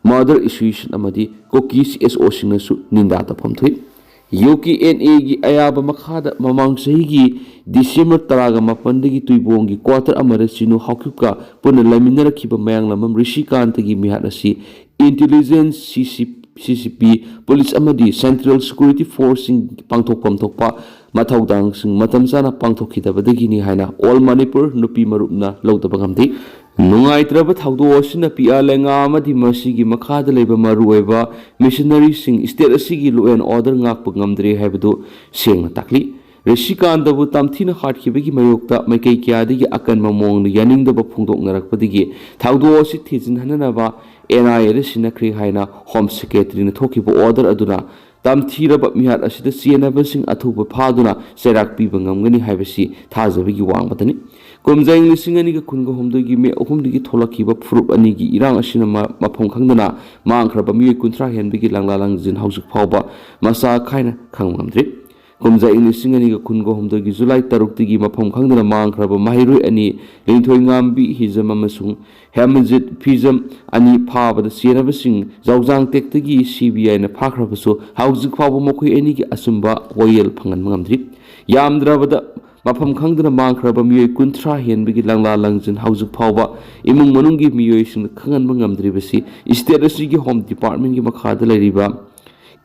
Mother Association ꯑꯃꯗꯤ ꯀꯨꯀꯤ CSO ꯁꯤꯡꯅꯁꯨ ꯅꯤꯟꯗꯥ ꯇꯧꯐꯝ ꯊꯣꯛꯏ꯫ UKNA ꯒꯤ ꯑꯌꯥꯕ ꯃꯈꯥꯗ ꯃꯃꯥꯡ ꯆꯍꯤꯒꯤ December ꯇꯔꯥꯒ ꯃꯥꯄꯟꯗꯒꯤ ꯇꯨꯏꯕꯣꯡꯒꯤ quarter ꯑꯃꯗ ꯁꯤꯅꯨ ꯍꯥꯎꯀꯤꯞꯀ ꯄꯨꯟꯅ ꯂꯩꯃꯤꯟꯅꯔꯛꯈꯤꯕ ꯃꯌꯥꯡꯂꯝꯕꯝ ꯔꯤꯁꯤꯀꯥꯟꯇꯒꯤ ꯃꯤꯍꯥꯠ ꯑꯁꯤ intelligence, CC, CCP, police ꯑꯃꯗꯤ Central Security Force ꯁꯤꯡ ꯄꯥꯡꯊꯣꯛꯐꯝ ꯊꯣꯛꯄ ꯃꯊꯧꯗꯥꯡꯁꯤꯡ ꯃꯇꯝ ꯆꯥꯅ ꯄꯥꯡꯊꯣꯛꯈꯤꯗꯕꯗꯒꯤꯅꯤ ꯍꯥꯏꯅ All Manipur ꯅꯨꯄꯤ ꯃꯔꯨꯞꯅ ꯂꯧꯗꯕ ꯉꯝꯗꯦ꯫ ꯅꯨꯡꯉꯥꯏꯇ꯭ꯔꯕ ꯊꯧꯗꯣꯛ ꯑꯁꯤꯅ ꯄꯤꯌꯥ ꯂꯦꯡꯉꯥ ꯑꯃꯗꯤ ꯃꯁꯤꯒꯤ ꯃꯈꯥꯗ ꯂꯩꯕ ꯃꯔꯨꯑꯣꯏꯕ missionary ꯁꯤꯡ state ꯑꯁꯤꯒꯤ law and order ꯉꯥꯛꯄ ꯉꯝꯗ꯭ꯔꯦ ꯍꯥꯏꯕꯗꯨ ꯁꯦꯡꯅ ꯇꯥꯛꯂꯤ꯫ ꯔꯤꯁꯤꯀꯥꯟꯇꯕꯨ ꯇꯝꯊꯤꯅ ꯍꯥꯠꯈꯤꯕꯒꯤ ꯃꯥꯌꯣꯛꯇ ꯃꯥꯏꯀꯩ ꯀꯌꯥꯗꯒꯤ ꯑꯀꯟꯕ ꯃꯑꯣꯡꯗ ꯌꯥꯅꯤꯡꯗꯕ ꯐꯣꯡꯗꯣꯛꯅꯔꯛꯄꯗꯒꯤ ꯊꯧꯗꯣꯛ ꯑꯁꯤ ꯊꯤꯖꯤꯟꯍꯟꯅꯅꯕ NIA ꯗ ꯁꯤꯟꯅꯈ꯭ꯔꯦ ꯍꯥꯏꯅ Home Secretary ꯅ ꯊꯣꯛꯈꯤꯕ order ꯑꯗꯨꯅ ꯇꯝꯊꯤꯔꯕ ꯃꯤꯍꯥꯠ ꯑꯁꯤꯗ ꯆꯦꯟꯅꯕꯁꯤꯡ ꯑꯊꯨꯕ ꯐꯥꯗꯨꯅ ꯆꯩꯔꯥꯛ ꯄꯤꯕ ꯉꯝꯒꯅꯤ ꯍꯥꯏꯕꯁꯤ ꯊꯥꯖꯕꯒꯤ ꯋꯥꯡꯃꯗꯅꯤ꯫ ꯀꯨꯝꯖꯥ ꯏꯪ ꯂꯤꯁꯤꯡ ꯑꯅꯤꯒ ꯀꯨꯟꯒ ꯍꯨꯝꯗꯣꯏꯒꯤ May ꯑꯍꯨꯝꯗꯒꯤ ꯊꯣꯛꯂꯛꯈꯤꯕ ꯐꯨꯔꯨꯞ ꯑꯅꯤꯒꯤ ꯏꯔꯥꯡ ꯑꯁꯤꯅ ꯃ-, ꯃꯐꯝ ꯈꯪꯗꯅ ꯃꯥꯡꯈ꯭ꯔꯕ ꯃꯤꯑꯣꯏ ꯀꯨꯟꯊ꯭ꯔꯥ ꯍꯦꯟꯕꯒꯤ ꯂꯪꯂꯥ ꯂꯪꯖꯤꯟ ꯍꯧꯖꯤꯛ ꯐꯥꯎꯕ ꯃꯁꯥ ꯈꯥꯏꯅ ꯈꯪꯕ ꯉꯝꯗ꯭ꯔꯤ꯫ ꯀꯨꯝꯖꯥ ꯏꯪ ꯂꯤꯁꯤꯡ ꯑꯅꯤꯒ ꯀꯨꯟꯒ ꯍꯨꯝꯗꯣꯏꯒꯤ July ꯇꯔꯨꯛꯇꯒꯤ ꯃꯐꯝ ꯈꯪꯗꯅ ꯃꯥꯡꯈ꯭ꯔꯕ ꯃꯍꯩꯔꯣꯏ ꯑꯅꯤ, ꯂꯤꯡꯊꯣꯏꯉꯥꯝꯕꯤ ꯍꯤꯖꯝ ꯑꯃꯁꯨꯡ ꯍꯦꯃꯖꯤꯠ ꯐꯤꯖꯝ ꯑꯅꯤ ꯐꯥꯕꯗ ꯆꯦꯟꯅꯕꯁꯤꯡ ꯖꯧꯖꯥꯡ ꯇꯦꯛꯇꯒꯤ CBI ꯅ ꯐꯥꯈ꯭ꯔꯕꯁꯨ ꯍꯧꯖꯤꯛ ꯐꯥꯎꯕ ꯃꯈꯣꯏ ꯑꯅꯤꯒꯤ ꯑꯆꯨꯝꯕ ꯋꯥꯌꯦꯜ ꯐꯪꯍꯟꯕ ꯉꯝꯗ꯭ꯔꯤ꯫ ꯌꯥꯝꯗ꯭ꯔꯕꯗ ꯃꯐꯝ ꯈꯪꯗꯅ ꯃꯥꯡꯈ꯭ꯔꯕ ꯃꯤꯑꯣꯏ ꯀꯨꯟꯊ꯭ꯔꯥ ꯍꯦꯟꯕꯒꯤ ꯂꯪꯂꯥ ꯂꯪꯖꯤꯟ ꯍꯧꯖꯤꯛ ꯐꯥꯎꯕ ꯏꯃꯨꯡ ꯃꯅꯨꯡꯒꯤ ꯃꯤꯑꯣꯏꯁꯤꯡꯅ ꯈꯪꯍꯟꯕ ꯉꯝꯗ꯭ꯔꯤꯕꯁꯤ state ꯑꯁꯤꯒꯤ Home Department ꯀꯤ ꯃꯈꯥꯗ ꯂꯩꯔꯤꯕ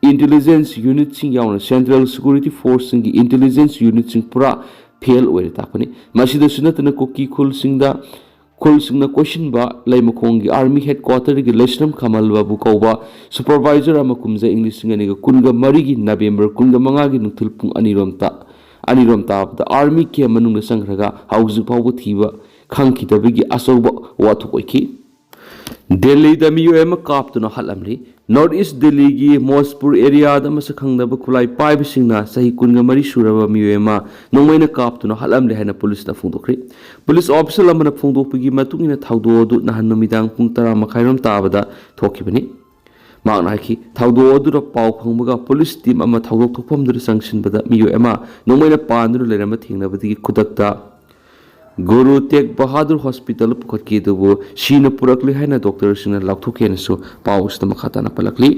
intelligence unit ꯁꯤꯡ ꯌꯥꯎꯅ Central Security Force ꯁꯤꯡꯒꯤ intelligence unit ꯁꯤꯡ ꯄꯨꯔꯥ fail ꯑꯣꯏꯔꯦ ꯇꯥꯛꯄꯅꯤ꯫ ꯃꯁꯤꯗꯁꯨ ꯅꯠꯇꯅ ꯀꯨꯀꯤ ꯈꯨꯜꯁꯤꯡꯗ, ꯈꯨꯜꯁꯤꯡꯅ ꯀꯣꯏꯁꯤꯟꯕ ꯂꯩꯃꯈꯣꯡꯒꯤ Army Headquarter ꯒꯤ ꯂꯩꯁ꯭ꯔꯝ ꯈꯃꯜ ꯕꯥꯕꯨ ꯀꯧꯕ supervisor ꯑꯃ ꯀꯨꯝꯖꯥ ꯏꯪ ꯂꯤꯁꯤꯡ ꯑꯅꯤꯒ ꯀꯨꯟꯒ ꯃꯔꯤꯒꯤ November ꯀꯨꯟꯒ ꯃꯉꯥꯒꯤ ꯅꯨꯡꯊꯤꯜ ꯄꯨꯡ ꯑꯅꯤꯔꯣꯝ ꯇ-, ꯑꯅꯤꯔꯣꯝ ꯇꯥꯕꯗ Army camp ꯃꯅꯨꯡꯗ ꯆꯪꯈ꯭ꯔꯒ ꯍꯧꯖꯤꯛ ꯐꯥꯎꯕ ꯊꯤꯕ ꯈꯪꯈꯤꯗꯕꯒꯤ ꯑꯆꯧꯕ ꯋꯥꯊꯣꯛ ꯑꯣꯏꯈꯤ꯫ ꯗꯦꯜꯂꯤꯗ ꯃꯤꯑꯣꯏ ꯑꯃ ꯀꯥꯞꯇꯨꯅ ꯍꯥꯠꯂꯝꯂꯤ꯫ ꯅꯣꯔꯠ ꯏꯁ ꯗꯦꯜꯂꯤꯒꯤ ꯃꯣꯖꯄꯨꯔ ꯑꯦꯔꯤꯌꯥꯗ ꯃꯁꯛ ꯈꯪꯗꯕ ꯈꯨꯠꯂꯥꯏ ꯄꯥꯏꯕꯁꯤꯡꯅ ꯆꯍꯤ ꯀꯨꯟꯒ ꯃꯔꯤ ꯁꯨꯔꯕ ꯃꯤꯑꯣꯏ ꯑꯃ ꯅꯣꯡꯃꯩꯅ ꯀꯥꯞꯇꯨꯅ ꯍꯥꯠꯂꯝꯂꯦ ꯍꯥꯏꯅ ꯄꯨꯂꯤꯁꯅ ꯐꯣꯡꯗꯣꯛꯈ꯭ꯔꯦ꯫ ꯄꯨꯂꯤꯁ ꯑꯣꯐꯤꯁꯤꯌꯦꯜ ꯑꯃꯅ ꯐꯣꯡꯗꯣꯛꯄꯒꯤ ꯃꯇꯨꯡ ꯏꯟꯅ ꯊꯧꯗꯣꯛ ꯑꯗꯨ ꯅꯍꯥꯟ ꯅꯨꯃꯤꯗꯥꯡ ꯄꯨꯡ ꯇꯔꯥ ꯃꯈꯥꯏꯔꯣꯝ ꯇꯥꯕꯗ ꯊꯣꯛꯈꯤꯕꯅꯤ꯫ ꯃꯍꯥꯛꯅ ꯍꯥꯏꯈꯤ, ꯊꯧꯗꯣꯛ ꯑꯗꯨꯗ ꯄꯥꯎ ꯐꯪꯕꯒ ꯄꯨꯂꯤꯁ ꯇꯤꯝ ꯑꯃ ꯊꯧꯗꯣꯛ ꯊꯣꯛꯐꯝꯗꯨꯗ ꯆꯪꯁꯤꯟꯕꯗ ꯃꯤꯑꯣꯏ ꯑꯃ ꯅꯣꯡꯃꯩꯅ ꯄꯥꯟꯗꯨꯅ ꯂꯩꯔꯝꯕ ꯊꯦꯡꯅꯕꯗꯒꯤ ꯈꯨꯗꯛꯇ ꯒꯨꯔꯨ ꯇꯦꯒ ꯕꯍꯥꯗꯨꯔ ꯍꯣꯁꯄꯤꯇꯥꯜꯗ ꯄꯨꯈꯠꯈꯤ, ꯑꯗꯨꯕꯨ ꯁꯤꯅ ꯄꯨꯔꯛꯂꯦ ꯍꯥꯏꯅ ꯗꯣꯛꯇꯔꯁꯤꯡꯅ ꯂꯥꯎꯊꯣꯛꯈꯤ ꯍꯥꯏꯅꯁꯨ ꯄꯥꯎ ꯑꯁꯤꯗ ꯃꯈꯥ ꯇꯥꯅ ꯄꯜꯂꯛꯂꯤ꯫